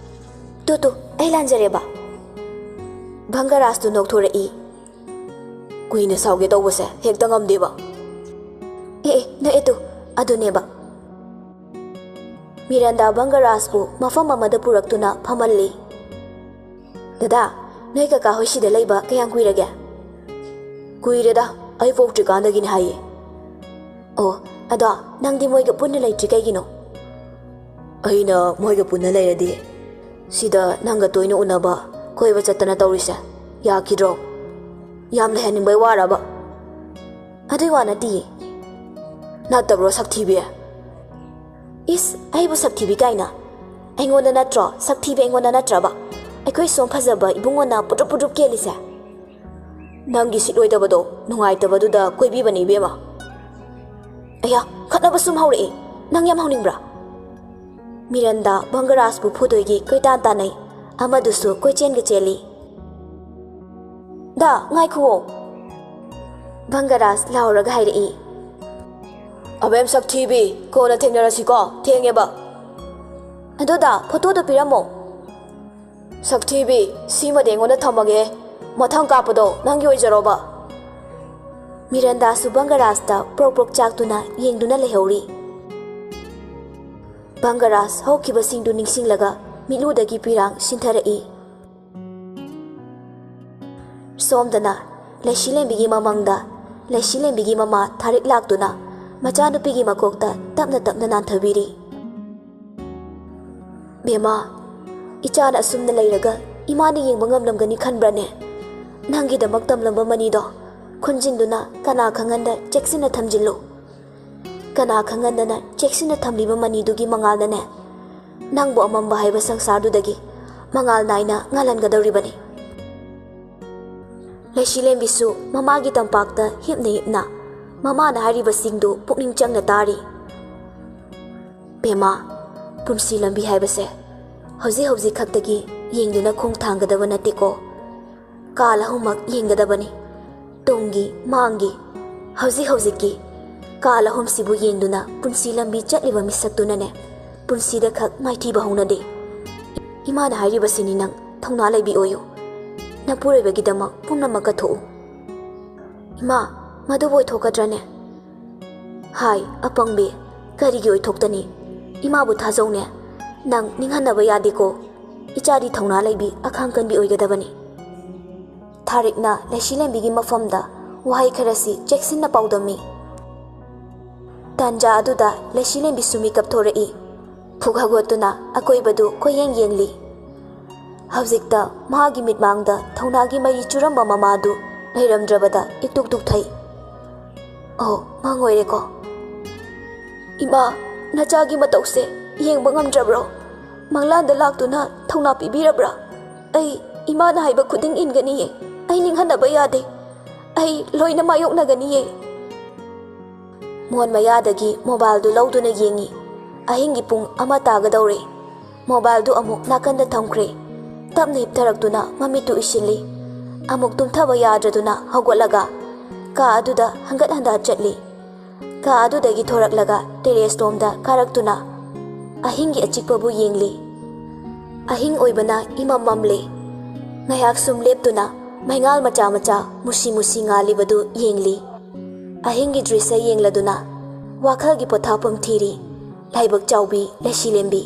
"ꯇꯨ, ꯇꯨ, ꯑꯩ ꯂꯥꯟꯖꯔꯦꯕ, ꯚꯪꯒꯔꯥꯖꯇꯨ ꯅꯣꯛꯊꯣꯔꯛꯏ꯫ ꯀꯨꯏꯅ ꯁꯥꯎꯒꯦ ꯇꯧꯕꯁꯦ ꯍꯦꯛꯇ ꯉꯝꯗꯦꯕ꯫ ꯑꯦ ꯑꯦ, ꯅꯣꯛꯑꯦ ꯇꯨ, ꯑꯗꯨꯅꯦꯕ꯫ ꯃꯤꯔꯟꯗꯥ ꯚꯪꯒꯔꯥꯖꯄꯨ ꯃꯐꯝ ꯑꯃꯗ ꯄꯨꯔꯛꯇꯨꯅ ꯐꯝꯍꯜꯂꯤ꯫ "ꯗꯗꯥ, ꯅꯣꯏ ꯀꯀꯥ ꯍꯣꯏ ꯁꯤꯗ ꯂꯩꯕ ꯀꯌꯥꯝ ꯀꯨꯏꯔꯒꯦ?" "ꯀꯨꯏꯔꯦꯗ, ꯑꯩ ꯄꯣꯛꯇ꯭ꯔꯤꯀꯥꯟꯗꯒꯤꯅꯦ ꯍꯥꯏꯌꯦ꯫" "ꯑꯣ, ꯑꯗꯣ ꯅꯪꯗꯤ ꯃꯣꯏꯒ ꯄꯨꯟꯅ ꯂꯩꯇ꯭ꯔꯤ ꯀꯩꯒꯤꯅꯣ?" "ꯑꯩꯅ ꯃꯣꯏꯒ ꯄꯨꯟꯅ ꯂꯩꯔꯗꯤ ꯁꯤꯗ ꯅꯪꯒ ꯇꯣꯏꯅ ꯎꯅꯕ, ꯀꯣꯏꯕ ꯆꯠꯇꯅ ꯇꯧꯔꯤꯁꯦ ꯌꯥꯈꯤꯗ꯭ꯔꯣ? ꯌꯥꯝ ꯂꯩꯍꯟꯅꯤꯡꯕꯩ ꯋꯥꯔꯕ?" "ꯑꯗꯨꯏ ꯋꯥ ꯅꯠꯇꯤꯌꯦ꯫" "ꯅꯠꯇꯕ꯭ꯔꯣ ꯁꯛꯊꯤꯕꯤ?" "ꯏꯁ, ꯑꯩꯕꯨ ꯁꯛꯊꯤꯕꯤ ꯀꯥꯏꯅ? ꯑꯩꯉꯣꯟꯗ ꯅꯠꯇ꯭ꯔꯣ ꯁꯛꯊꯤꯕꯤ, ꯑꯩꯉꯣꯟꯗ ꯅꯠꯇ꯭ꯔꯕ ꯑꯩꯈꯣꯏ ꯁꯣꯝ ꯐꯖꯕ ꯏꯕꯨꯡꯉꯣꯅ ꯄꯨꯗ꯭ꯔꯨꯞ ꯄꯨꯗ꯭ꯔꯨꯞ ꯀꯦꯜꯂꯤꯁꯦ?" "ꯅꯪꯒꯤ ꯁꯤꯠꯂꯣꯏꯗꯕꯗꯣ ꯅꯨꯡꯉꯥꯏꯇꯕꯗꯨꯗ ꯀꯣꯏꯕꯤꯕꯅꯤ ꯏꯕꯦꯝꯃ꯫" "ꯑꯌꯥ, ꯈꯠꯅꯕ ꯁꯨꯝ ꯍꯧꯔꯛꯑꯦ꯫ ꯅꯪ ꯌꯥꯝ ꯍꯧꯅꯤꯡꯕ꯭ꯔꯥ?" ꯃꯤꯔꯟꯗꯥ ꯚꯪꯒꯔꯥꯖꯄꯨ ꯐꯨꯗꯣꯏꯒꯤ ꯀꯣꯏꯇꯥꯟ ꯇꯥꯟꯅꯩ, ꯑꯃꯗꯨꯁꯨ ꯀꯣꯏꯆꯦꯟꯒ ꯆꯦꯜꯂꯤ꯫ "ꯗꯥ, ꯉꯥꯏꯈꯨꯑꯣ!" ꯚꯪꯒꯔꯥꯖ ꯂꯥꯎꯔꯒ ꯍꯥꯏꯔꯛꯏ꯫ "ꯑꯕꯦꯝ ꯁꯛꯊꯤꯕꯤ, ꯀꯣꯟꯅ ꯊꯦꯡꯅꯔꯁꯤꯀꯣ, ꯊꯦꯡꯉꯦꯕ꯫" "ꯑꯗꯣ ꯗꯥ, ꯐꯣꯇꯣꯗꯣ ꯄꯤꯔꯝꯃꯣ꯫" "ꯁꯛꯊꯤꯕꯤ, ꯁꯤꯃꯗꯤ ꯑꯩꯉꯣꯟꯗ ꯊꯝꯃꯒꯦ꯫ ꯃꯊꯪ ꯀꯥꯞꯄꯗꯣ ꯅꯪꯒꯤ ꯑꯣꯏꯖꯔꯣꯕ꯫" ꯃꯤꯔꯟꯗꯥꯁꯨ ꯚꯪꯒꯔꯥꯖꯇ ꯄ꯭ꯔꯣꯛ ꯄ꯭ꯔꯣꯛ ꯆꯥꯛꯇꯨꯅ ꯌꯦꯡꯗꯨꯅ ꯂꯩꯍꯧꯔꯤ꯫ ꯚꯪꯒꯔꯥꯖ ꯍꯧꯈꯤꯕꯁꯤꯡꯗꯨ ꯅꯤꯡꯁꯤꯡꯂꯒ ꯃꯤꯠꯂꯨꯗꯒꯤ ꯄꯤꯔꯥꯡ ꯁꯤꯟꯊꯔꯛꯏ꯫ ꯁꯣꯝꯗꯅ ꯂꯩꯁꯤꯂꯦꯝꯕꯤꯒꯤ ꯃꯃꯪꯗ ꯂꯩꯁꯤꯂꯦꯝꯕꯤꯒꯤ ꯃꯃꯥ ꯊꯥꯔꯤꯛ ꯂꯥꯛꯇꯨꯅ ꯃꯆꯥꯅꯨꯄꯤꯒꯤ ꯃꯀꯣꯛꯇ ꯇꯞꯅ ꯇꯞꯅ ꯅꯥꯟꯊꯕꯤꯔꯤ꯫ "ꯕꯦꯝꯃ, ꯏꯆꯥꯅ ꯑꯁꯨꯝꯅ ꯂꯩꯔꯒ ꯏꯃꯥꯅ ꯌꯦꯡꯕ ꯉꯝꯂꯝꯒꯅꯤ ꯈꯟꯕ꯭ꯔꯅꯦ? ꯅꯪꯒꯤꯗꯃꯛ ꯇꯝꯂꯝꯕ ꯃꯅꯤꯗꯣ ꯈꯨꯟꯖꯤꯟꯗꯨꯅ ꯀꯅꯥ ꯈꯪꯍꯟꯗ ꯆꯦꯛꯁꯤꯟꯅ ꯊꯝꯖꯤꯜꯂꯨ꯫ ꯀꯅꯥ ꯈꯪꯍꯟꯗꯅ ꯆꯦꯛꯁꯤꯟꯅ ꯊꯝꯂꯤꯕ ꯃꯅꯤꯗꯨꯒꯤ ꯃꯉꯥꯜꯅꯅꯦ, ꯅꯪꯕꯨ ꯑꯃꯝꯕ ꯍꯥꯏꯕ ꯁꯪꯁꯥꯔꯗꯨꯗꯒꯤ ꯃꯉꯥꯜ ꯅꯥꯏꯅ ꯉꯥꯜꯍꯟꯒꯗꯧꯔꯤꯕꯅꯤ꯫" ꯂꯩꯁꯤꯂꯦꯝꯕꯤꯁꯨ ꯃꯃꯥꯒꯤ ꯇꯝꯄꯥꯛꯇ ꯍꯤꯞꯅ ꯍꯤꯞꯅ ꯃꯃꯥꯅ ꯍꯥꯏꯔꯤꯕꯁꯤꯡꯗꯨ ꯄꯨꯛꯅꯤꯡ ꯆꯪꯅ ꯇꯥꯔꯤ꯫ "ꯕꯦꯝꯃ, ꯄꯨꯟꯁꯤ ꯂꯝꯕꯤ ꯍꯥꯏꯕꯁꯦ ꯍꯧꯖꯤꯛ ꯍꯧꯖꯤꯛ ꯈꯛꯇꯒꯤ ꯌꯦꯡꯗꯨꯅ ꯈꯣꯡ ꯊꯥꯡꯒꯗꯕ ꯅꯠꯇꯦꯀꯣ꯫ ꯀꯥꯜ ꯑꯍꯨꯝꯃꯛ ꯌꯦꯡꯒꯗꯕꯅꯤ꯫ ꯇꯨꯡꯒꯤ, ꯃꯥꯡꯒꯤ, ꯍꯧꯖꯤꯛ ꯍꯧꯖꯤꯛꯀꯤ꯫ ꯀꯥꯜ ꯑꯍꯨꯝꯁꯤꯕꯨ ꯌꯦꯡꯗꯨꯅ ꯄꯨꯟꯁꯤ ꯂꯝꯕꯤ ꯆꯠꯂꯤꯕ ꯃꯤꯁꯛꯇꯨꯅꯅꯦ, ꯄꯨꯟꯁꯤꯗ ꯈꯛ ꯃꯥꯏꯊꯤꯕ ꯍꯧꯅꯗꯦ꯫ ꯏꯃꯥꯅ ꯍꯥꯏꯔꯤꯕꯁꯤꯅꯤ, ꯅꯪ ꯊꯧꯅꯥ ꯂꯩꯕꯤ ꯑꯣꯏꯌꯨ꯫ ꯅꯄꯨꯔꯣꯏꯕꯒꯤꯗꯃꯛ ꯄꯨꯝꯅꯃꯛ ꯀꯠꯊꯣꯛꯎ꯫ ꯏꯃꯥ, ꯃꯗꯨꯕꯨ ꯑꯣꯏꯊꯣꯛꯀꯗ꯭ꯔꯅꯦ? ꯍꯥꯏ, ꯑꯄꯪꯕꯤ, ꯀꯔꯤꯒꯤ ꯑꯣꯏꯊꯣꯛꯇꯅꯤ? ꯏꯃꯥꯕꯨ ꯊꯥꯖꯧꯅꯦ꯫ ꯅꯪ ꯅꯤꯡꯍꯟꯅꯕ ꯌꯥꯗꯦꯀꯣ꯫ ꯏꯆꯥꯗꯤ ꯊꯧꯅꯥ ꯂꯩꯕꯤ, ꯑꯈꯥꯡ ꯀꯟꯕꯤ ꯑꯣꯏꯒꯗꯕꯅꯤ꯫ ꯊꯥꯔꯤꯛꯅ ꯂꯩꯁꯤꯂꯦꯝꯕꯤꯒꯤ ꯃꯐꯝꯗ ꯋꯥꯍꯩ ꯈꯔꯁꯤ ꯆꯦꯛꯁꯤꯟꯅ ꯄꯥꯎꯗꯝꯃꯤ꯫ ꯇꯥꯟꯖꯥ ꯑꯗꯨꯗ ꯂꯩꯁꯤꯂꯦꯝꯕꯤꯁꯨ ꯃꯤꯀꯞ ꯊꯣꯔꯛꯏ꯫ ꯐꯨꯛ ꯍꯧꯒꯠꯇꯨꯅ ꯑꯀꯣꯏꯕꯗꯨ ꯀꯣꯏꯌꯦꯡ ꯌꯦꯡꯂꯤ꯫ ꯍꯧꯖꯤꯛꯇ ꯃꯍꯥꯛꯀꯤ ꯃꯤꯠꯃꯥꯡꯗ ꯊꯧꯅꯥꯒꯤ ꯃꯩ ꯆꯨꯔꯝꯕ ꯃꯃꯥꯗꯨ ꯂꯩꯔꯝꯗ꯭ꯔꯕꯗ ꯏꯇꯨꯛ ꯇꯨꯛꯊꯩ꯫ "ꯑꯣ, ꯃꯪ ꯑꯣꯏꯔꯦꯀꯣ?" "ꯏꯃꯥ, ꯅꯆꯥꯒꯤ ꯃꯇꯧꯁꯦ ꯌꯦꯡꯕ ꯉꯝꯗ꯭ꯔꯕ꯭ꯔꯣ? ꯃꯪꯂꯥꯟꯗ ꯂꯥꯛꯇꯨꯅ ꯊꯧꯅꯥ ꯄꯤꯕꯤꯔꯕ꯭ꯔꯥ? ꯑꯩ ꯏꯃꯥꯅ ꯍꯥꯏꯕ ꯈꯨꯗꯤꯡ ꯏꯟꯒꯅꯤꯌꯦ꯫ ꯑꯩ ꯅꯤꯡꯍꯟꯅꯕ ꯌꯥꯗꯦ꯫ ꯑꯩ ꯂꯣꯏꯅ ꯃꯥꯌꯣꯛꯅꯒꯅꯤꯌꯦ꯫" ꯃꯣꯟ ꯃꯌꯥꯗꯒꯤ ꯃꯣꯕꯥꯏꯜꯗꯨ ꯂꯧꯗꯨꯅ ꯌꯦꯡꯉꯤ꯫ ꯑꯍꯤꯡꯒꯤ ꯄꯨꯡ ꯑꯃ ꯇꯥꯒꯗꯧꯔꯦ꯫ ꯃꯣꯕꯥꯏꯜꯗꯨ ꯑꯃꯨꯛ ꯅꯥꯀꯟꯗ ꯊꯝꯈ꯭ꯔꯦ꯫ ꯇꯞꯅ ꯍꯤꯞꯊꯔꯛꯇꯨꯅ ꯃꯃꯤꯠꯇꯨ ꯎꯏꯁꯤꯜꯂꯤ꯫ ꯑꯃꯨꯛ ꯇꯨꯝꯊꯕ ꯌꯥꯗ꯭ꯔꯗꯨꯅ ꯍꯧꯒꯠꯂꯒ ꯀꯥ ꯑꯗꯨꯗ ꯍꯟꯒꯠ ꯍꯟꯗ ꯆꯠꯂꯤ꯫ ꯀꯥ ꯑꯗꯨꯗꯒꯤ ꯊꯣꯔꯛꯂꯒ ꯇꯦꯔꯦꯁ ꯂꯣꯝꯗ ꯀꯥꯔꯛꯇꯨꯅ ꯑꯍꯤꯡꯒꯤ ꯑꯆꯤꯛꯄꯕꯨ ꯌꯦꯡꯂꯤ꯫ ꯑꯍꯤꯡ ꯑꯣꯏꯕꯅ ꯏꯃꯝ ꯃꯝꯂꯦ꯫ ꯉꯥꯏꯍꯥꯛ ꯁꯨꯝ ꯂꯦꯞꯇꯨꯅ ꯃꯩꯉꯥꯜ ꯃꯆꯥ ꯃꯆꯥ ꯃꯨꯁꯤ ꯃꯨꯁꯤ ꯉꯥꯜꯂꯤꯕꯗꯨ ꯌꯦꯡꯂꯤ꯫ ꯑꯍꯤꯡꯒꯤ ꯗ꯭ꯔꯤꯁ꯭ꯌ ꯌꯦꯡꯂꯗꯨꯅ ꯋꯥꯈꯜꯒꯤ ꯄꯣꯊꯥꯐꯝ ꯊꯤꯔꯤ ꯂꯥꯏꯕꯛ ꯆꯥꯎꯕꯤ ꯂꯩꯁꯤꯂꯦꯝꯕꯤ꯫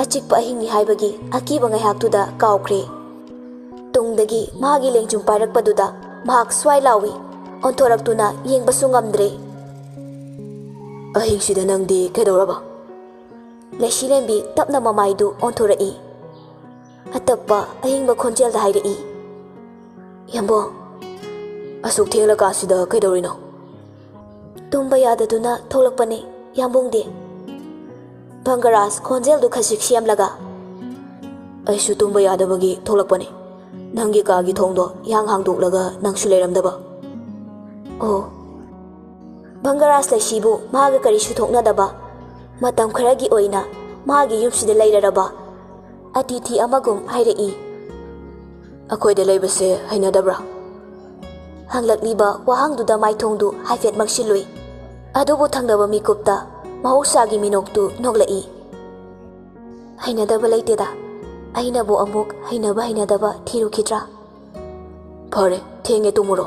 ꯑꯆꯤꯛꯄ ꯑꯍꯤꯡꯅꯤ ꯍꯥꯏꯕꯒꯤ ꯑꯀꯤꯕ ꯉꯥꯏꯍꯥꯛꯇꯨꯗ ꯀꯥꯎꯈ꯭ꯔꯦ꯫ ꯇꯨꯡꯗꯒꯤ ꯃꯥꯒꯤ ꯂꯦꯡꯖꯨꯝ ꯄꯥꯏꯔꯛꯄꯗꯨꯗ ꯃꯍꯥꯛ ꯁ꯭ꯋꯥꯏ ꯂꯥꯎꯏ꯫ ꯑꯣꯟꯊꯣꯔꯛꯇꯨꯅ ꯌꯦꯡꯕꯁꯨ ꯉꯝꯗ꯭ꯔꯦ꯫ "ꯑꯍꯤꯡꯁꯤꯗ ꯅꯪꯗꯤ ꯀꯩꯗꯧꯔꯕ?" ꯂꯩꯁꯤꯂꯦꯝꯕꯤ ꯇꯞꯅ ꯃꯃꯥꯏꯗꯨ ꯑꯣꯟꯊꯣꯔꯛꯏ꯫ ꯑꯇꯞꯄ ꯑꯍꯤꯡꯕ ꯈꯣꯟꯖꯦꯜꯗ ꯍꯥꯏꯔꯛꯏ꯫ "ꯌꯥꯝꯕꯣꯡ, ꯑꯁꯨꯛ ꯊꯦꯡꯂꯀꯥꯟꯁꯤꯗ ꯀꯩꯗꯧꯔꯤꯅꯣ?" "ꯇꯨꯝꯕ ꯌꯥꯗꯗꯨꯅ ꯊꯣꯛꯂꯛꯄꯅꯦ, ꯌꯥꯝꯕꯨꯡꯗꯤ꯫" ꯕꯪꯒꯔꯥꯖ ꯈꯣꯟꯖꯦꯜꯗꯨ ꯈꯖꯤꯛ ꯁꯦꯝꯂꯒ, "ꯑꯩꯁꯨ ꯇꯨꯝꯕ ꯌꯥꯗꯕꯒꯤ ꯊꯣꯛꯂꯛꯄꯅꯦ꯫ ꯅꯪꯒꯤ ꯀꯥꯒꯤ ꯊꯣꯡꯗꯣ ꯏꯍꯥꯡ ꯍꯥꯡꯗꯣꯛꯂꯒ ꯅꯪꯁꯨ ꯂꯩꯔꯝꯗꯕ꯫" "ꯑꯣ꯫" ꯕꯪꯒꯔꯥꯖ ꯂꯩꯁꯤꯕꯨ ꯃꯥꯒ ꯀꯔꯤꯁꯨ ꯊꯣꯛꯅꯗꯕ, ꯃꯇꯝ ꯈꯔꯒꯤ ꯑꯣꯏꯅ ꯃꯥꯒꯤ ꯌꯨꯝꯁꯤꯗ ꯂꯩꯔꯔꯕ ꯑꯇꯤꯊꯤ ꯑꯃꯒꯨꯝ ꯍꯥꯏꯔꯛꯏ꯫ "ꯑꯩꯈꯣꯏꯗ ꯂꯩꯕꯁꯦ ꯍꯩꯅꯗꯕ꯭ꯔꯥ?" ꯍꯪꯂꯛꯂꯤꯕ ꯋꯥꯍꯪꯗꯨꯗ ꯃꯥꯏꯊꯣꯡꯗꯨ ꯍꯥꯏꯐꯦꯠ ꯃꯛꯁꯤꯜꯂꯨꯏ꯫ ꯑꯗꯨꯕꯨ ꯊꯪꯅꯕ ꯃꯤꯀꯨꯞꯇ ꯃꯍꯧꯁꯥꯒꯤ ꯃꯤꯅꯣꯛꯇꯨ ꯅꯣꯛꯂꯛꯏ꯫ "ꯍꯩꯅꯗꯕ ꯂꯩꯇꯦꯗ꯫ ꯑꯩꯅꯕꯨ ꯑꯃꯨꯛ ꯍꯩꯅꯕ ꯍꯩꯅꯗꯕ ꯊꯤꯔꯨꯈꯤꯗ꯭ꯔꯥ? "ꯐꯔꯦ, ꯊꯦꯡꯉꯦ, ꯇꯨꯝꯃꯨꯔꯣ꯫"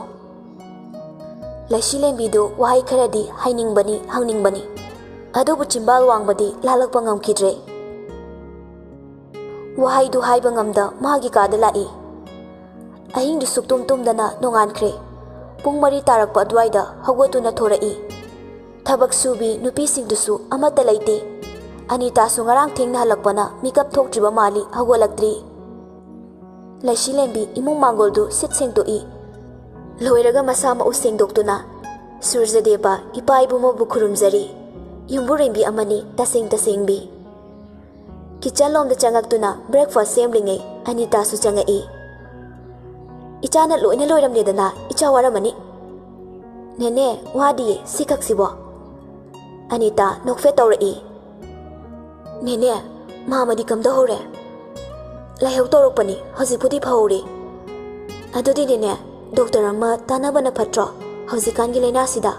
ꯂꯩꯁꯤꯂꯦꯝꯕꯤꯗꯨ ꯋꯥꯍꯩ ꯈꯔꯗꯤ ꯍꯥꯏꯅꯤꯡꯕꯅꯤ, ꯍꯪꯅꯤꯡꯕꯅꯤ, ꯑꯗꯨꯕꯨ ꯆꯤꯝꯕꯥꯜ ꯋꯥꯡꯕꯗꯤ ꯂꯥꯜꯂꯛꯄ ꯉꯝꯈꯤꯗ꯭ꯔꯦ꯫ ꯋꯥꯍꯩꯗꯨ ꯍꯥꯏꯕ ꯉꯝꯗ ꯃꯥꯒꯤ ꯀꯥꯗ ꯂꯥꯛꯏ꯫ ꯑꯍꯤꯡꯗꯨ ꯁꯨꯛꯇꯨꯝ ꯇꯨꯝꯗꯅ ꯅꯣꯡꯉꯥꯟꯈ꯭ꯔꯦ꯫ ꯄꯨꯡ ꯃꯔꯤ ꯇꯥꯔꯛꯄ ꯑꯗꯨꯋꯥꯏꯗ ꯍꯧꯒꯠꯇꯨꯅ ꯊꯣꯔꯛꯏ꯫ ꯊꯕꯛ ꯁꯨꯕꯤ ꯅꯨꯄꯤꯁꯤꯡꯗꯨꯁꯨ ꯑꯃꯠꯇ ꯂꯩꯇꯦ꯫ ꯑꯅꯤꯇꯥꯁꯨ ꯉꯔꯥꯡ ꯊꯦꯡꯅ ꯍꯜꯂꯛꯄꯅ ꯃꯤꯀꯞ ꯊꯣꯛꯇ꯭ꯔꯤꯕ ꯃꯥꯜꯂꯤ, ꯍꯧꯒꯠꯂꯛꯇ꯭ꯔꯤ꯫ ꯂꯩꯁꯤꯂꯦꯝꯕꯤ ꯏꯃꯨꯡ ꯃꯥꯡꯒꯣꯜꯗꯨ ꯁꯤꯠ ꯁꯦꯡꯗꯣꯛꯏ꯫ ꯂꯣꯏꯔꯒ ꯃꯁꯥ ꯃꯎ ꯁꯦꯡꯗꯣꯛꯇꯨꯅ, "ꯁꯨꯔꯖꯗꯦꯕ, ꯏꯄꯥ ꯏꯕꯨꯡꯉꯣꯕꯨ ꯈꯨꯔꯨꯝꯖꯔꯤ꯫ ꯌꯨꯝꯕꯨꯔꯦꯝꯕꯤ ꯑꯃꯅꯤ, ꯇꯁꯦꯡ ꯇꯁꯦꯡꯕꯤ꯫" ꯀꯤꯆꯟ ꯂꯣꯝꯗ ꯆꯪꯉꯛꯇꯨꯅ breakfast ꯁꯦꯝꯂꯤꯉꯩ ꯑꯅꯤꯇꯥꯁꯨ ꯆꯪꯉꯛꯏ꯫ "ꯏꯆꯥꯅ ꯂꯣꯏꯅ ꯂꯣꯏꯔꯝꯂꯦꯗꯅ, ꯏꯆꯥ ꯋꯥꯔꯝꯃꯅꯤ꯫" "ꯅꯦꯅꯦ, ꯋꯥꯗꯤꯌꯦ, ꯁꯤꯈꯛꯁꯤꯕꯣ꯫" ꯑꯅꯤꯇꯥ ꯅꯣꯛꯐꯦꯠ ꯇꯧꯔꯛꯏ꯫ "ꯅꯦꯅꯦ, ꯃꯥꯃꯗꯤ ꯀꯝꯗꯧꯍꯧꯔꯦ?" "ꯂꯥꯏꯍꯧ ꯇꯧꯔꯛꯄꯅꯤ, ꯍꯧꯖꯤꯛꯄꯨꯗꯤ ꯐꯍꯧꯔꯦ꯫" "ꯑꯗꯨꯗꯤ ꯅꯦꯅꯦ, ꯗꯣꯛꯇꯔ ꯑꯃ ꯇꯥꯟꯅꯕꯅ ꯐꯠꯇ꯭ꯔꯣ ꯍꯧꯖꯤꯛꯀꯥꯟꯒꯤ ꯂꯥꯏꯅꯥꯁꯤꯗ?"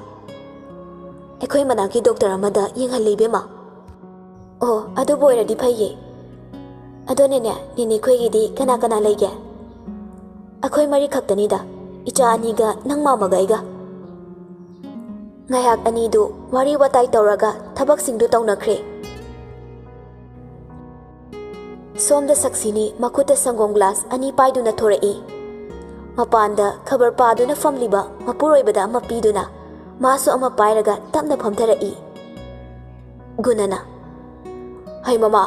"ꯑꯩꯈꯣꯏ ꯃꯅꯥꯛꯀꯤ ꯗꯣꯛꯇꯔ ꯑꯃꯗ ꯌꯦꯡꯍꯜꯂꯦ, ꯏꯕꯦꯝꯃ꯫" "ꯑꯣ, ꯑꯗꯨꯕꯨ ꯑꯣꯏꯔꯗꯤ ꯐꯩꯌꯦ꯫ ꯑꯗꯣ ꯅꯦꯅꯦ, ꯅꯦꯅꯦ ꯈꯣꯏꯒꯤꯗꯤ ꯀꯅꯥ ꯀꯅꯥ ꯂꯩꯒꯦ?" "ꯑꯩꯈꯣꯏ ꯃꯔꯤ ꯈꯛꯇꯅꯤꯗ, ꯏꯆꯥ ꯑꯅꯤꯒ ꯅꯪ ꯃꯥꯃꯒ ꯑꯩꯒ꯫" ꯉꯥꯏꯍꯥꯛ ꯑꯅꯤꯗꯨ ꯋꯥꯔꯤ ꯋꯥꯇꯥꯏ ꯇꯧꯔꯒ ꯊꯕꯛꯁꯤꯡꯗꯨ ꯇꯧꯅꯈ꯭ꯔꯦ꯫ ꯁꯣꯝꯗ ꯁꯛꯁꯤꯅꯤ ꯃꯈꯨꯠꯇ ꯁꯪꯒꯣꯝ ꯒ꯭ꯂꯥꯁ ꯑꯅꯤ ꯄꯥꯏꯗꯨꯅ ꯊꯣꯔꯛꯏ꯫ ꯃꯄꯥꯟꯗ ꯈꯕꯔ ꯄꯥꯗꯨꯅ ꯐꯝꯂꯤꯕ ꯃꯄꯨꯔꯣꯏꯕꯗ ꯑꯃ ꯄꯤꯗꯨꯅ ꯃꯥꯁꯨ ꯑꯃ ꯄꯥꯏꯔꯒ ꯇꯞꯅ ꯐꯝꯊꯔꯛꯏ꯫ ꯒꯨꯅꯅ, "ꯍꯩ ꯃꯃꯥ,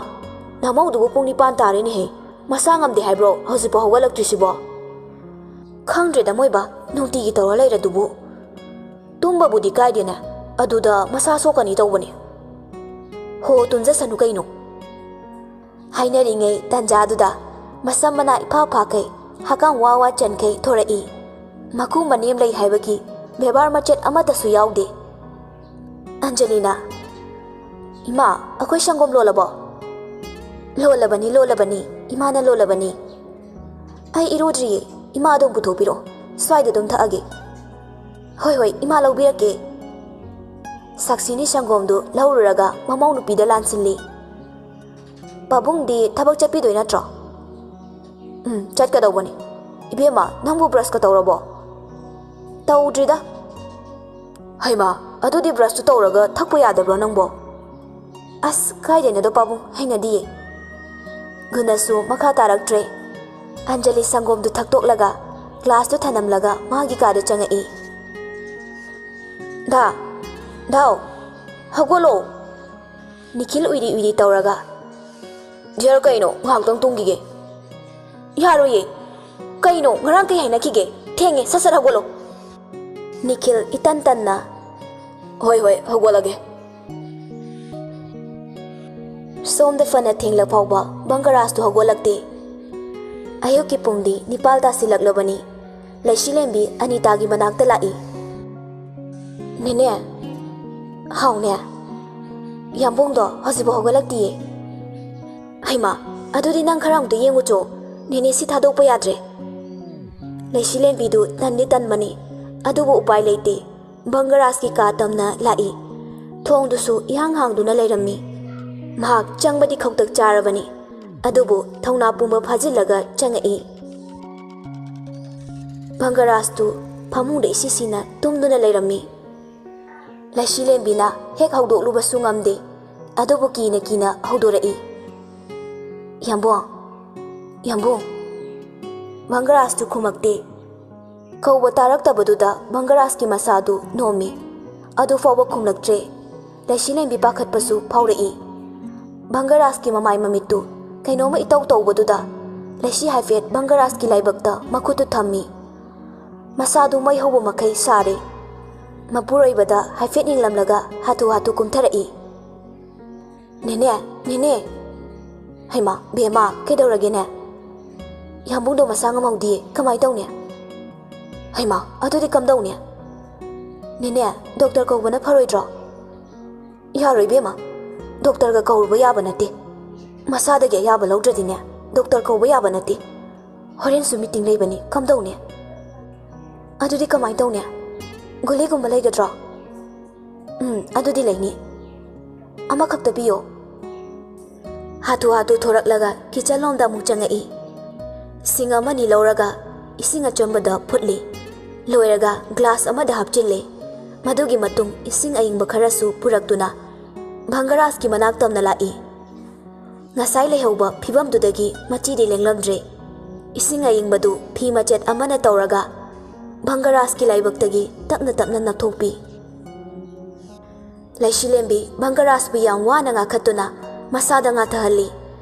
ꯅꯃꯧꯗꯨꯕꯨ ꯄꯨꯡ ꯅꯤꯄꯥꯟ ꯇꯥꯔꯦꯅꯦꯍꯦ꯫ ꯃꯁꯥ ꯉꯝꯗꯦ ꯍꯥꯏꯕ꯭ꯔꯣ ꯍꯧꯖꯤꯛꯐꯥꯎ ꯍꯧꯒꯠꯂꯛꯇ꯭ꯔꯤꯁꯤꯕꯣ?" "ꯈꯪꯗ꯭ꯔꯦꯗ ꯃꯣꯏꯕ, ꯅꯨꯡꯇꯤꯒꯤ ꯇꯧꯔ ꯂꯩꯔꯗꯨꯕꯨ꯫ ꯇꯨꯝꯕꯕꯨꯗꯤ ꯀꯥꯏꯗꯦꯅꯦ, ꯑꯗꯨꯗ ꯃꯁꯥ ꯁꯣꯛꯀꯅꯤ ꯇꯧꯕꯅꯦ꯫" "ꯍꯣ, ꯇꯨꯝꯖꯁꯅꯨ ꯀꯩꯅꯣ꯫" ꯍꯥꯏꯅꯔꯤꯉꯩ ꯇꯟꯖꯥꯗꯨꯗ ꯃꯁꯝ ꯃꯅꯥ ꯏꯐꯥ ꯐꯥꯈꯩ, ꯍꯛꯀꯥꯝ ꯋꯥ ꯋꯥ ꯆꯟꯈꯩ ꯊꯣꯔꯛꯏ꯫ ꯃꯀꯨ ꯃꯅꯦꯝ ꯂꯩ ꯍꯥꯏꯕꯒꯤ ꯕꯦꯕꯥꯔ ꯃꯆꯦꯠ ꯑꯃꯠꯇꯁꯨ ꯌꯥꯎꯗꯦ꯫ ꯑꯟꯖꯂꯤꯅ, "ꯏꯃꯥ, ꯑꯩꯈꯣꯏ ꯁꯪꯒꯣꯝ ꯂꯣꯜꯂꯕꯣ?" "ꯂꯣꯜꯂꯕꯅꯤ, ꯂꯣꯜꯂꯕꯅꯤ, ꯏꯃꯥꯅ ꯂꯣꯜꯂꯕꯅꯤ꯫" "ꯑꯩ ꯏꯔꯨꯗ꯭ꯔꯤꯌꯦ, ꯏꯃꯥ ꯑꯗꯨꯝ ꯄꯨꯊꯣꯛꯄꯤꯔꯛꯑꯣ, ꯁ꯭ꯋꯥꯏꯗ ꯑꯗꯨꯝ ꯊꯛꯑꯒꯦ꯫" "ꯍꯣꯏ, ꯍꯣꯏ, ꯏꯃꯥ ꯂꯧꯕꯤꯔꯛꯀꯦ꯫" ꯁꯥꯛꯁꯤꯅꯤ ꯁꯪꯒꯣꯝꯗꯨ ꯂꯧꯔꯨꯔꯒ ꯃꯃꯧ ꯅꯨꯄꯤꯗ ꯂꯥꯟꯁꯤꯜꯂꯤ꯫ ꯄꯥꯕꯨꯡꯗꯤ ꯊꯕꯛ ꯆꯠꯄꯤꯗꯣꯏ ꯅꯠꯇ꯭ꯔꯣ? ꯎꯝ, ꯆꯠꯀꯗꯧꯕꯅꯤ꯫ ꯏꯕꯦꯝꯃ, ꯅꯪꯕꯨ ꯕ꯭ꯔꯁꯀ ꯇꯧꯔꯕꯣ? ꯇꯧꯗ꯭ꯔꯤꯗ꯫ ꯍꯩꯃꯥ, ꯑꯗꯨꯗꯤ ꯕ꯭ꯔꯁꯇꯨ ꯇꯧꯔꯒ ꯊꯛꯄ ꯌꯥꯗꯕ꯭ꯔꯣ ꯅꯪꯕꯣ? ꯑꯁ, ꯀꯥꯏꯗꯩꯅꯣꯗ ꯄꯥꯕꯨꯡ, ꯍꯩꯅꯗꯤꯌꯦ꯫ ꯒꯨꯅꯁꯨ ꯃꯈꯥ ꯇꯥꯔꯛꯇ꯭ꯔꯦ꯫ ꯑꯟꯖꯂꯤ ꯁꯪꯒꯣꯝꯗꯨ ꯊꯛꯇꯣꯛꯂꯒ ꯒ꯭ꯂꯥꯁꯇꯨ ꯊꯅꯝꯂꯒ ꯃꯥꯒꯤ ꯀꯥꯗ ꯆꯪꯉꯛꯏ꯫ "ꯗꯥ, ꯗꯥꯎ, ꯍꯧꯒꯠꯂꯣ!" ꯅꯤꯈꯤꯜ ꯎꯏꯔꯤ ꯎꯏꯔꯤ ꯇꯧꯔꯒ, "ꯗꯤꯌꯔ, ꯀꯩꯅꯣ, ꯉꯥꯏꯍꯥꯛꯇꯪ ꯇꯨꯝꯈꯤꯒꯦ꯫" "ꯌꯥꯔꯣꯏꯌꯦ꯫ ꯀꯩꯅꯣ, ꯉꯔꯥꯡ ꯀꯩ ꯍꯥꯏꯅꯈꯤꯒꯦ? ꯊꯦꯡꯉꯦ, ꯁꯠ ꯁꯠ ꯍꯧꯒꯠꯂꯣ꯫" ꯅꯤꯈꯤꯜ ꯏꯇꯟ ꯇꯟꯅ, "ꯍꯣꯏ, ꯍꯣꯏ, ꯍꯧꯒꯠꯂꯒꯦ꯫" ꯁꯣꯝꯗ ꯐꯅ ꯊꯦꯡꯂ ꯐꯥꯎꯕ ꯕꯪꯒꯔꯥꯖꯇꯨ ꯍꯧꯒꯠꯂꯛꯇꯦ꯫ ꯑꯌꯨꯛꯀꯤ ꯄꯨꯡꯗꯤ ꯅꯤꯄꯥꯜ ꯇꯥꯁꯤꯜꯂꯛꯂꯕꯅꯤ꯫ ꯂꯩꯁꯤꯂꯦꯝꯕꯤ ꯑꯅꯤꯇꯥꯒꯤ ꯃꯅꯥꯛꯇ ꯂꯥꯛꯏ꯫ "ꯅꯦꯅꯦ꯫" "ꯍꯥꯎꯅꯦ꯫" "ꯌꯥꯝꯕꯨꯡꯗꯣ ꯍꯧꯖꯤꯛꯐꯥꯎ ꯍꯧꯒꯠꯂꯛꯇꯤꯌꯦ꯫" "ꯍꯩꯃꯥ, ꯑꯗꯨꯗꯤ ꯅꯪ ꯈꯔ ꯑꯃꯨꯛꯇ ꯌꯦꯡꯉꯨꯆꯣ꯫ ꯅꯦꯅꯦ ꯁꯤ ꯊꯥꯗꯣꯛꯄ ꯌꯥꯗ꯭ꯔꯦ꯫" ꯂꯩꯁꯤꯂꯦꯝꯕꯤꯗꯨ ꯇꯟꯗꯤ ꯇꯟꯕꯅꯤ, ꯑꯗꯨꯕꯨ ꯎꯄꯥꯏ ꯂꯩꯇꯦ꯫ ꯕꯪꯒꯔꯥꯖꯀꯤ ꯀꯥ ꯇꯝꯅ ꯂꯥꯛꯏ꯫ ꯊꯣꯡꯗꯨꯁꯨ ꯏꯍꯥꯡ ꯍꯥꯡꯗꯨꯅ ꯂꯩꯔꯝꯃꯤ꯫ ꯃꯍꯥꯛ ꯆꯪꯕꯗꯤ ꯈꯧꯇꯛ ꯆꯥꯔꯕꯅꯤ, ꯑꯗꯨꯕꯨ ꯊꯧꯅꯥ ꯄꯨꯝꯕ ꯐꯥꯖꯤꯜꯂꯒ ꯆꯪꯉꯛꯏ꯫ ꯕꯪꯒꯔꯥꯖꯇꯨ ꯐꯃꯨꯡꯗ ꯏꯁꯤꯁꯤꯅ ꯇꯨꯝꯗꯨꯅ ꯂꯩꯔꯝꯃꯤ꯫ ꯂꯩꯁꯤꯂꯦꯝꯕꯤꯅ ꯍꯦꯛ ꯍꯧꯗꯣꯛꯂꯨꯕꯁꯨ ꯉꯝꯗꯦ, ꯑꯗꯨꯕꯨ ꯀꯤꯅ ꯀꯤꯅ ꯍꯧꯗꯣꯔꯛꯏ꯫ "ꯌꯥꯝꯕꯨꯡ, ꯌꯥꯝꯕꯨꯡ꯫" ꯕꯪꯒꯔꯥꯖꯇꯨ ꯈꯨꯝꯃꯛꯇꯦ꯫ ꯀꯧꯕ ꯇꯥꯔꯛꯇꯕꯗꯨꯗ ꯕꯪꯒꯔꯥꯖꯀꯤ ꯃꯁꯥꯗꯨ ꯅꯣꯝꯃꯤ꯫ ꯑꯗꯨ ꯐꯥꯎꯕ ꯈꯨꯝꯂꯛꯇ꯭ꯔꯦ꯫ ꯂꯩꯁꯤꯂꯦꯝꯕꯤ ꯄꯥꯈꯠꯄꯁꯨ ꯐꯥꯎꯔꯛꯏ꯫ ꯕꯪꯒꯔꯥꯖꯀꯤ ꯃꯃꯥꯏ ꯃꯃꯤꯠꯇꯨ ꯀꯩꯅꯣꯝꯃ ꯏꯇꯧ ꯇꯧꯕꯗꯨꯗ ꯂꯩꯁꯤ ꯍꯥꯏꯐꯦꯠ ꯕꯪꯒꯔꯥꯖꯀꯤ ꯂꯥꯏꯕꯛꯇ ꯃꯈꯨꯠꯇꯨ ꯊꯝꯃꯤ꯫ ꯃꯁꯥꯗꯨ ꯃꯩ ꯍꯧꯕ ꯃꯈꯩ ꯁꯥꯔꯦ꯫ ꯃꯄꯨꯔꯣꯏꯕꯗ ꯍꯥꯏꯐꯦꯠ ꯌꯦꯡꯂꯝꯂꯒ ꯍꯥꯊꯨ ꯍꯥꯊꯨ ꯀꯨꯝꯊꯔꯛꯏ꯫ "ꯅꯦꯅꯦ, ꯅꯦꯅꯦ꯫" "ꯍꯩꯃꯥ, ꯕꯦꯝꯃ, ꯀꯩꯗꯧꯔꯒꯦꯅꯦ?" "ꯌꯥꯝꯕꯨꯡꯗꯣ ꯃꯁꯥ ꯉꯝꯍꯧꯗꯤꯌꯦ, ꯀꯃꯥꯏ ꯇꯧꯅꯤ?" "ꯍꯩꯃꯥ, ꯑꯗꯨꯗꯤ ꯀꯝꯗꯧꯅꯤ?" "ꯅꯦꯅꯦ, ꯗꯣꯛꯇꯔ ꯀꯧꯕꯅ ꯐꯔꯣꯏꯗ꯭ꯔꯣ?" "ꯌꯥꯔꯣꯏ ꯕꯦꯝꯃ, ꯗꯣꯛꯇꯔꯒ ꯀꯧꯔꯨꯕ ꯌꯥꯕ ꯅꯠꯇꯦ꯫ ꯃꯁꯥꯗꯒꯤ ꯑꯌꯥꯕ ꯂꯧꯗ꯭ꯔꯗꯤꯅꯦ, ꯗꯣꯛꯇꯔ ꯀꯧꯕ ꯌꯥꯕ ꯅꯠꯇꯦ꯫ ꯍꯣꯔꯦꯟꯁꯨ ꯃꯤꯇꯤꯡ ꯂꯩꯕꯅꯤ, ꯀꯝꯗꯧꯅꯤ?" "ꯑꯗꯨꯗꯤ ꯀꯃꯥꯏ ꯇꯧꯅꯤ? ꯒꯨꯂꯤꯒꯨꯝꯕ ꯂꯩꯒꯗ꯭ꯔꯣ?" "ꯎꯝ, ꯑꯗꯨꯗꯤ ꯂꯩꯅꯤ꯫ ꯑꯃꯈꯛꯇ ꯄꯤꯌꯣ꯫" ꯍꯥꯊꯨ ꯍꯥꯊꯨ ꯊꯣꯔꯛꯂꯒ ꯀꯤꯆꯟ ꯂꯣꯝꯗ ꯑꯃꯨꯛ ꯆꯪꯉꯛꯏ꯫ ꯁꯤꯡ ꯑꯃꯅꯤ ꯂꯧꯔꯒ ꯏꯁꯤꯡ ꯑꯆꯝꯕꯗ ꯐꯨꯠꯂꯤ꯫ ꯂꯣꯏꯔꯒ ꯒ꯭ꯂꯥꯁ ꯑꯃꯗ ꯍꯥꯞꯆꯤꯜꯂꯤ꯫ ꯃꯗꯨꯒꯤ ꯃꯇꯨꯡ ꯏꯁꯤꯡ ꯑꯏꯪꯕ ꯈꯔꯁꯨ ꯄꯨꯔꯛꯇꯨꯅ ꯚꯪꯒꯔꯥꯖꯀꯤ ꯃꯅꯥꯛ ꯇꯝꯅ ꯂꯥꯛꯏ꯫ ꯉꯁꯥꯏ ꯂꯩꯍꯧꯕ ꯐꯤꯕꯝꯗꯨꯗꯒꯤ ꯃꯆꯤꯗꯤ ꯂꯦꯡꯂꯝꯗ꯭ꯔꯦ꯫ ꯏꯁꯤꯡ ꯑꯏꯪꯕꯗꯨ ꯐꯤ ꯃꯆꯦꯠ ꯑꯃꯅ ꯇꯧꯔꯒ ꯚꯪꯒꯔꯥꯖꯀꯤ ꯂꯥꯏꯕꯛꯇꯒꯤ ꯇꯞꯅ ꯇꯞꯅ ꯅꯞꯊꯣꯛꯄꯤ꯫ ꯂꯩꯁꯤꯂꯦꯝꯕꯤ ꯚꯪꯒꯔꯥꯖꯄꯨ ꯌꯥꯝ ꯋꯥꯅ ꯉꯥꯛꯈꯠꯇꯨꯅ ꯃꯁꯥꯗ ꯉꯥꯊꯍꯜꯂꯤ꯫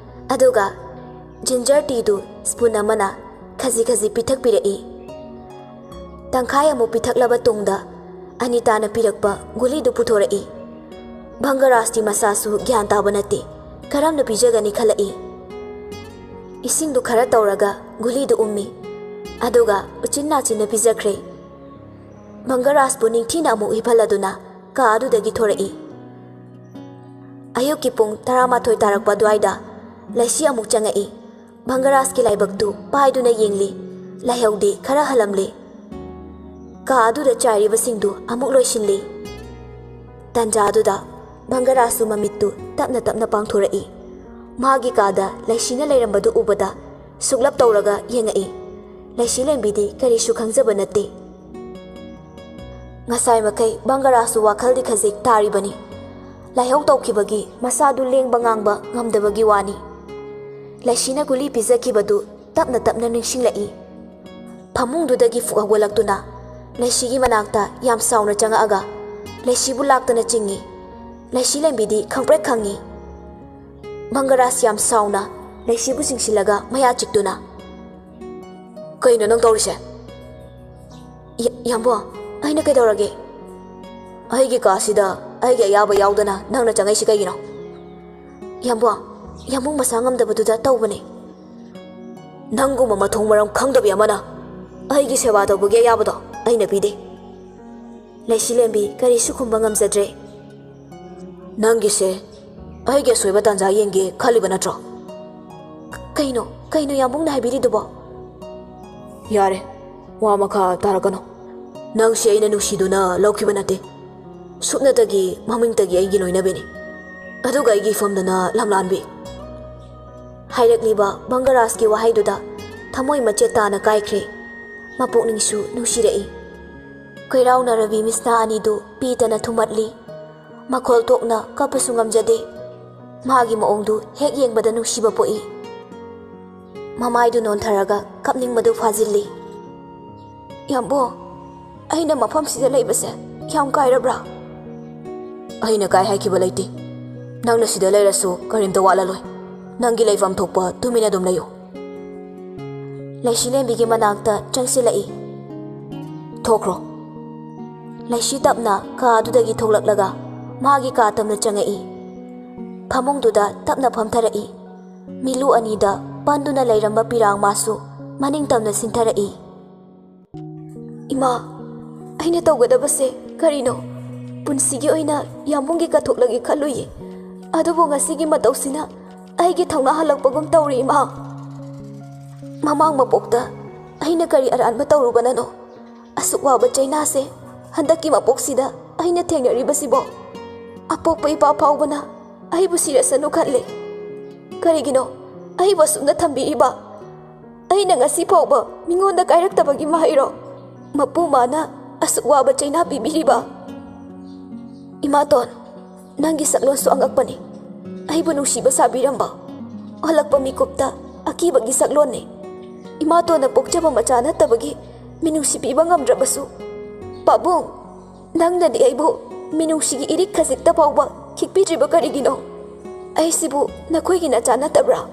ꯑꯗꯨꯒ ꯖꯤꯟꯖꯔ ꯇꯤꯗꯨ ꯁ꯭ꯄꯨꯟ ꯑꯃꯅ ꯈꯖꯤ ꯈꯖꯤ ꯄꯤꯊꯛꯄꯤꯔꯛꯏ꯫ ꯇꯪꯈꯥꯏ ꯑꯃꯨꯛ ꯄꯤꯊꯛꯂꯕ ꯇꯨꯡꯗ ꯑꯅꯤꯇꯥꯅ ꯄꯤꯔꯛꯄ ꯒꯨꯂꯤꯗꯨ ꯄꯨꯊꯣꯔꯛꯏ꯫ ꯚꯪꯒꯔꯥꯖꯇꯤ ꯃꯁꯥꯁꯨ ꯒ꯭ꯌꯥꯟ ꯇꯥꯕ ꯅꯠꯇꯦ, ꯀꯔꯝꯅ ꯄꯤꯖꯒꯅꯤ ꯈꯜꯂꯛꯏ꯫ ꯏꯁꯤꯡꯗꯨ ꯈꯔ ꯇꯧꯔꯒ ꯒꯨꯂꯤꯗꯨ ꯎꯝꯃꯤ꯫ ꯑꯗꯨꯒ ꯎꯆꯤꯟ ꯅꯥꯆꯤꯟꯅ ꯄꯤꯖꯈ꯭ꯔꯦ꯫ ꯚꯪꯒꯔꯥꯖꯄꯨ ꯅꯤꯡꯊꯤꯅ ꯑꯃꯨꯛ ꯍꯤꯞꯍꯜꯂꯗꯨꯅ ꯀꯥ ꯑꯗꯨꯗꯒꯤ ꯊꯣꯔꯛꯏ꯫ ꯑꯌꯨꯛꯀꯤ ꯄꯨꯡ ꯇꯔꯥꯃꯥꯊꯣꯏ ꯇꯥꯔꯛꯄ ꯑꯗꯨꯋꯥꯏꯗ ꯂꯩꯁꯤ ꯑꯃꯨꯛ ꯆꯪꯉꯛꯏ꯫ ꯚꯪꯒꯔꯥꯖꯀꯤ ꯂꯥꯏꯕꯛꯇꯨ ꯄꯥꯏꯗꯨꯅ ꯌꯦꯡꯂꯤ꯫ ꯂꯥꯏꯍꯧꯗꯤ ꯈꯔ ꯍꯜꯂꯝꯂꯦ꯫ ꯀꯥ ꯑꯗꯨꯗ ꯆꯥꯏꯔꯤꯕꯁꯤꯡꯗꯨ ꯑꯃꯨꯛ ꯂꯣꯏꯁꯤꯜꯂꯤ꯫ ꯇꯟꯖꯥ ꯑꯗꯨꯗ ꯚꯪꯒꯔꯥꯖꯁꯨ ꯃꯃꯤꯠꯇꯨ ꯇꯞꯅ ꯇꯞꯅ ꯄꯥꯡꯊꯣꯔꯛꯏ꯫ ꯃꯥꯒꯤ ꯀꯥꯗ ꯂꯩꯁꯤꯅ ꯂꯩꯔꯝꯕꯗꯨ ꯎꯕꯗ ꯁꯨꯛꯂꯞ ꯇꯧꯔꯒ ꯌꯦꯡꯉꯛꯏ꯫ ꯂꯩꯁꯤꯂꯦꯝꯕꯤꯗꯤ ꯀꯔꯤꯁꯨ ꯈꯪꯖꯕ ꯅꯠꯇꯦ꯫ ꯉꯁꯥꯏ ꯃꯈꯩ ꯚꯪꯒꯔꯥꯖꯁꯨ ꯋꯥꯈꯜꯗꯤ ꯈꯖꯤꯛ ꯇꯥꯔꯤꯕꯅꯤ꯫ ꯂꯥꯏꯍꯧ ꯇꯧꯈꯤꯕꯒꯤ ꯃꯁꯥꯗꯨ ꯂꯦꯡꯕ ꯉꯥꯡꯕ ꯉꯝꯗꯕꯒꯤ ꯋꯥꯅꯤ꯫ ꯂꯩꯁꯤꯅ ꯒꯨꯂꯤ ꯄꯤꯖꯈꯤꯕꯗꯨ ꯇꯞꯅ ꯇꯞꯅ ꯅꯤꯡꯁꯤꯡꯂꯛꯏ꯫ ꯐꯃꯨꯡꯗꯨꯗꯒꯤ ꯐꯨꯛ ꯍꯧꯒꯠꯂꯛꯇꯨꯅ ꯂꯩꯁꯤꯒꯤ ꯃꯅꯥꯛꯇ ꯌꯥꯝ ꯁꯥꯎꯅ ꯆꯪꯉꯛꯑꯒ ꯂꯩꯁꯤꯕꯨ ꯂꯥꯛꯇꯅ ꯆꯤꯡꯏ꯫ ꯂꯩꯁꯤꯂꯦꯝꯕꯤꯗꯤ ꯈꯪꯄ꯭ꯔꯦꯛ ꯈꯪꯏ꯫ ꯚꯪꯒꯔꯥꯖ ꯌꯥꯝ ꯁꯥꯎꯅ ꯂꯩꯁꯤꯕꯨ ꯆꯤꯡꯁꯤꯜꯂꯒ ꯃꯌꯥ ꯆꯤꯛꯇꯨꯅ, "ꯀꯩꯅꯣ ꯅꯪ ꯇꯧꯔꯤꯁꯦ?" "ꯌꯥ-, ꯌꯥꯝꯕꯣ, ꯑꯩꯅ ꯀꯩꯗꯧꯔꯒꯦ?" "ꯑꯩꯒꯤ ꯀꯥꯁꯤꯗ ꯑꯩꯒꯤ ꯑꯌꯥꯕ ꯌꯥꯎꯗꯅ ꯅꯪꯅ ꯆꯪꯉꯛꯏꯁꯤ ꯀꯩꯒꯤꯅꯣ?" "ꯌꯥꯝꯕꯣ, ꯌꯥꯝꯕꯨꯡ ꯃꯁꯥ ꯉꯝꯗꯕꯗꯨꯗ ꯇꯧꯕꯅꯦ꯫" "ꯅꯪꯒꯨꯝꯕ ꯃꯊꯣꯡ ꯃꯔꯝ ꯈꯪꯗꯕꯤ ꯑꯃꯅ ꯑꯩꯒꯤ ꯁꯦꯕꯥ ꯇꯧꯕꯒꯤ ꯑꯌꯥꯕꯗꯣ ꯑꯩꯅ ꯄꯤꯗꯦ꯫" ꯂꯩꯁꯤꯂꯦꯝꯕꯤ ꯀꯔꯤꯁꯨ ꯈꯨꯝꯕ ꯉꯝꯖꯗ꯭ꯔꯦ꯫ "ꯅꯪꯒꯤꯁꯦ ꯑꯩꯒꯤ ꯑꯁꯣꯏꯕ ꯇꯥꯟꯖꯥ ꯌꯦꯡꯒꯦ ꯈꯜꯂꯤꯕ ꯅꯠꯇ꯭ꯔꯣ?" "ꯀꯩꯅꯣ, ꯀꯩꯅꯣ ꯌꯥꯝꯕꯨꯡꯅ ꯍꯥꯏꯕꯤꯔꯤꯗꯨꯕꯣ?" "ꯌꯥꯔꯦ, ꯋꯥ ꯃꯈꯥ ꯇꯥꯔꯛꯀꯅꯨ꯫ ꯅꯪꯁꯦ ꯑꯩꯅ ꯅꯨꯡꯁꯤꯗꯨꯅ ꯂꯧꯈꯤꯕ ꯅꯠꯇꯦ꯫ ꯁꯨꯞꯅꯇꯒꯤ ꯃꯃꯤꯡꯇꯒꯤ ꯑꯩꯒꯤ ꯂꯣꯏꯅꯕꯤꯅꯤ꯫ ꯑꯗꯨꯒ ꯑꯩꯒꯤ ꯏꯐꯝꯗꯅ ꯂꯝꯂꯥꯟꯕꯤ꯫ ꯍꯥꯏꯔꯛꯂꯤꯕ ꯕꯪꯒꯔꯥꯖꯀꯤ ꯋꯥꯍꯩꯗꯨꯗ ꯊꯃꯣꯏ ꯃꯆꯦꯠ ꯇꯥꯅ ꯀꯥꯏꯈ꯭ꯔꯦ꯫ ꯃꯄꯨꯛꯅꯤꯡꯁꯨ ꯅꯨꯡꯁꯤꯔꯛꯏ꯫ ꯀꯩꯔꯥꯎꯅ ꯔꯕꯤ ꯃꯤꯁꯅꯥ ꯑꯅꯤꯗꯨ ꯄꯤ ꯇꯅ ꯊꯨꯝꯍꯠꯂꯤ꯫ ꯃꯈꯣꯜ ꯊꯣꯛꯅ ꯀꯞꯄꯁꯨ ꯉꯝꯖꯗꯦ꯫ ꯃꯥꯒꯤ ꯃꯑꯣꯡꯗꯨ ꯍꯦꯛ ꯌꯦꯡꯕꯗ ꯅꯨꯡꯁꯤꯕ ꯄꯣꯛꯏ꯫ ꯃꯃꯥꯏꯗꯨ ꯅꯣꯟꯊꯔꯒ ꯀꯞꯅꯤꯡꯕꯗꯨ ꯐꯥꯖꯤꯜꯂꯤ꯫ "ꯌꯥꯝꯕꯣ, ꯑꯩꯅ ꯃꯐꯝꯁꯤꯗ ꯂꯩꯕꯁꯦ ꯌꯥꯝ ꯀꯥꯏꯔꯕ꯭ꯔꯥ?" "ꯑꯩꯅ ꯀꯥꯏ ꯍꯥꯏꯈꯤꯕ ꯂꯩꯇꯦ꯫ ꯅꯪꯅ ꯁꯤꯗ ꯂꯩꯔꯁꯨ ꯀꯔꯤꯝꯇ ꯋꯥꯠꯂꯂꯣꯏ꯫ ꯅꯪꯒꯤ ꯂꯩꯐꯝ ꯊꯣꯛꯄ ꯇꯨꯃꯤꯟꯅ ꯑꯗꯨꯝ ꯂꯩꯌꯨ꯫" ꯂꯩꯁꯤꯂꯦꯝꯕꯤꯒꯤ ꯃꯅꯥꯛꯇ ꯆꯪꯁꯤꯜꯂꯛꯏ꯫ "ꯊꯣꯛꯈ꯭ꯔꯣ꯫" ꯂꯩꯁꯤ ꯇꯞꯅ ꯀꯥ ꯑꯗꯨꯗꯒꯤ ꯊꯣꯛꯂꯛꯂꯒ ꯃꯥꯒꯤ ꯀꯥ ꯇꯝꯅ ꯆꯪꯉꯛꯏ꯫ ꯐꯃꯨꯡꯗꯨꯗ ꯇꯞꯅ ꯐꯝꯊꯔꯛꯏ꯫ ꯃꯤꯠꯂꯨ ꯑꯅꯤꯗ ꯄꯟꯗꯨꯅ ꯂꯩꯔꯝꯕ ꯄꯤꯔꯥꯡ ꯃꯥꯁꯨ ꯃꯅꯤꯡ ꯇꯝꯅ ꯁꯤꯟꯊꯔꯛꯏ꯫ "ꯏꯃꯥ, ꯑꯩꯅ ꯇꯧꯒꯗꯕꯁꯦ ꯀꯔꯤꯅꯣ? ꯄꯨꯟꯁꯤꯒꯤ ꯑꯣꯏꯅ ꯌꯥꯝꯕꯨꯡꯒꯤ ꯀꯠꯊꯣꯛꯂꯒꯦ ꯈꯜꯂꯨꯏꯌꯦ꯫ ꯑꯗꯨꯕꯨ ꯉꯁꯤꯒꯤ ꯃꯇꯧꯁꯤꯅ ꯑꯩꯒꯤ ꯊꯧꯅꯥ ꯍꯜꯂꯛꯄꯒꯨꯝ ꯇꯧꯔꯦ, ꯏꯃꯥ꯫ ꯃꯃꯥꯡ ꯃꯄꯣꯛꯇ ꯑꯩꯅ ꯀꯔꯤ ꯑꯔꯥꯟꯕ ꯇꯧꯔꯨꯕꯅꯅꯣ? ꯑꯁꯨꯛ ꯋꯥꯕ ꯆꯩꯅꯥꯁꯦ ꯍꯟꯗꯛꯀꯤ ꯃꯄꯣꯛꯁꯤꯗ ꯑꯩꯅ ꯊꯦꯡꯅꯔꯤꯕꯁꯤꯕꯣ? ꯑꯄꯣꯛꯄ ꯏꯄꯥ ꯐꯥꯎꯕꯅ ꯑꯩꯕꯨ ꯁꯤꯔꯁꯅꯨ ꯈꯜꯂꯦ꯫ ꯀꯔꯤꯒꯤꯅꯣ ꯑꯩꯕꯨ ꯑꯁꯨꯛꯅ ꯊꯝꯕꯤꯔꯤꯕ? ꯑꯩꯅ ꯉꯁꯤ ꯐꯥꯎꯕ ꯃꯤꯉꯣꯟꯗ ꯀꯥꯏꯔꯛꯇꯕꯒꯤ ꯃꯍꯩꯔꯣ ꯃꯄꯨ ꯃꯥꯅ ꯑꯁꯨꯛ ꯋꯥꯕ ꯆꯩꯅꯥ ꯄꯤꯕꯤꯔꯤꯕ?" "ꯏꯃꯥꯇꯣꯟ, ꯅꯪꯒꯤ ꯁꯛꯂꯣꯟꯁꯨ ꯑꯉꯛꯄꯅꯤ꯫ ꯑꯩꯕꯨ ꯅꯨꯡꯁꯤꯕ ꯁꯥꯕꯤꯔꯝꯕ, ꯍꯜꯂꯛꯄ ꯃꯤꯀꯨꯞꯇ ꯑꯀꯤꯕꯒꯤ ꯁꯛꯂꯣꯟꯅꯤ꯫ ꯏꯃꯥꯇꯣꯟꯅ ꯄꯣꯛꯆꯕ ꯃꯆꯥ ꯅꯠꯇꯕꯒꯤ ꯃꯤꯅꯨꯡꯁꯤ ꯄꯤꯕ ꯉꯝꯗ꯭ꯔꯕꯁꯨ, ꯄꯥꯕꯨꯡ, ꯅꯪꯅꯗꯤ ꯑꯩꯕꯨ ꯃꯤꯅꯨꯡꯁꯤꯒꯤ ꯏꯔꯤꯛ ꯈꯖꯤꯛꯇ ꯐꯥꯎꯕ ꯈꯤꯛꯄꯤꯗ꯭ꯔꯤꯕ ꯀꯔꯤꯒꯤꯅꯣ? ꯑꯩꯁꯤꯕꯨ ꯅꯈꯣꯏꯒꯤ ꯅꯆꯥ ꯅꯠꯇꯕ꯭ꯔꯥ?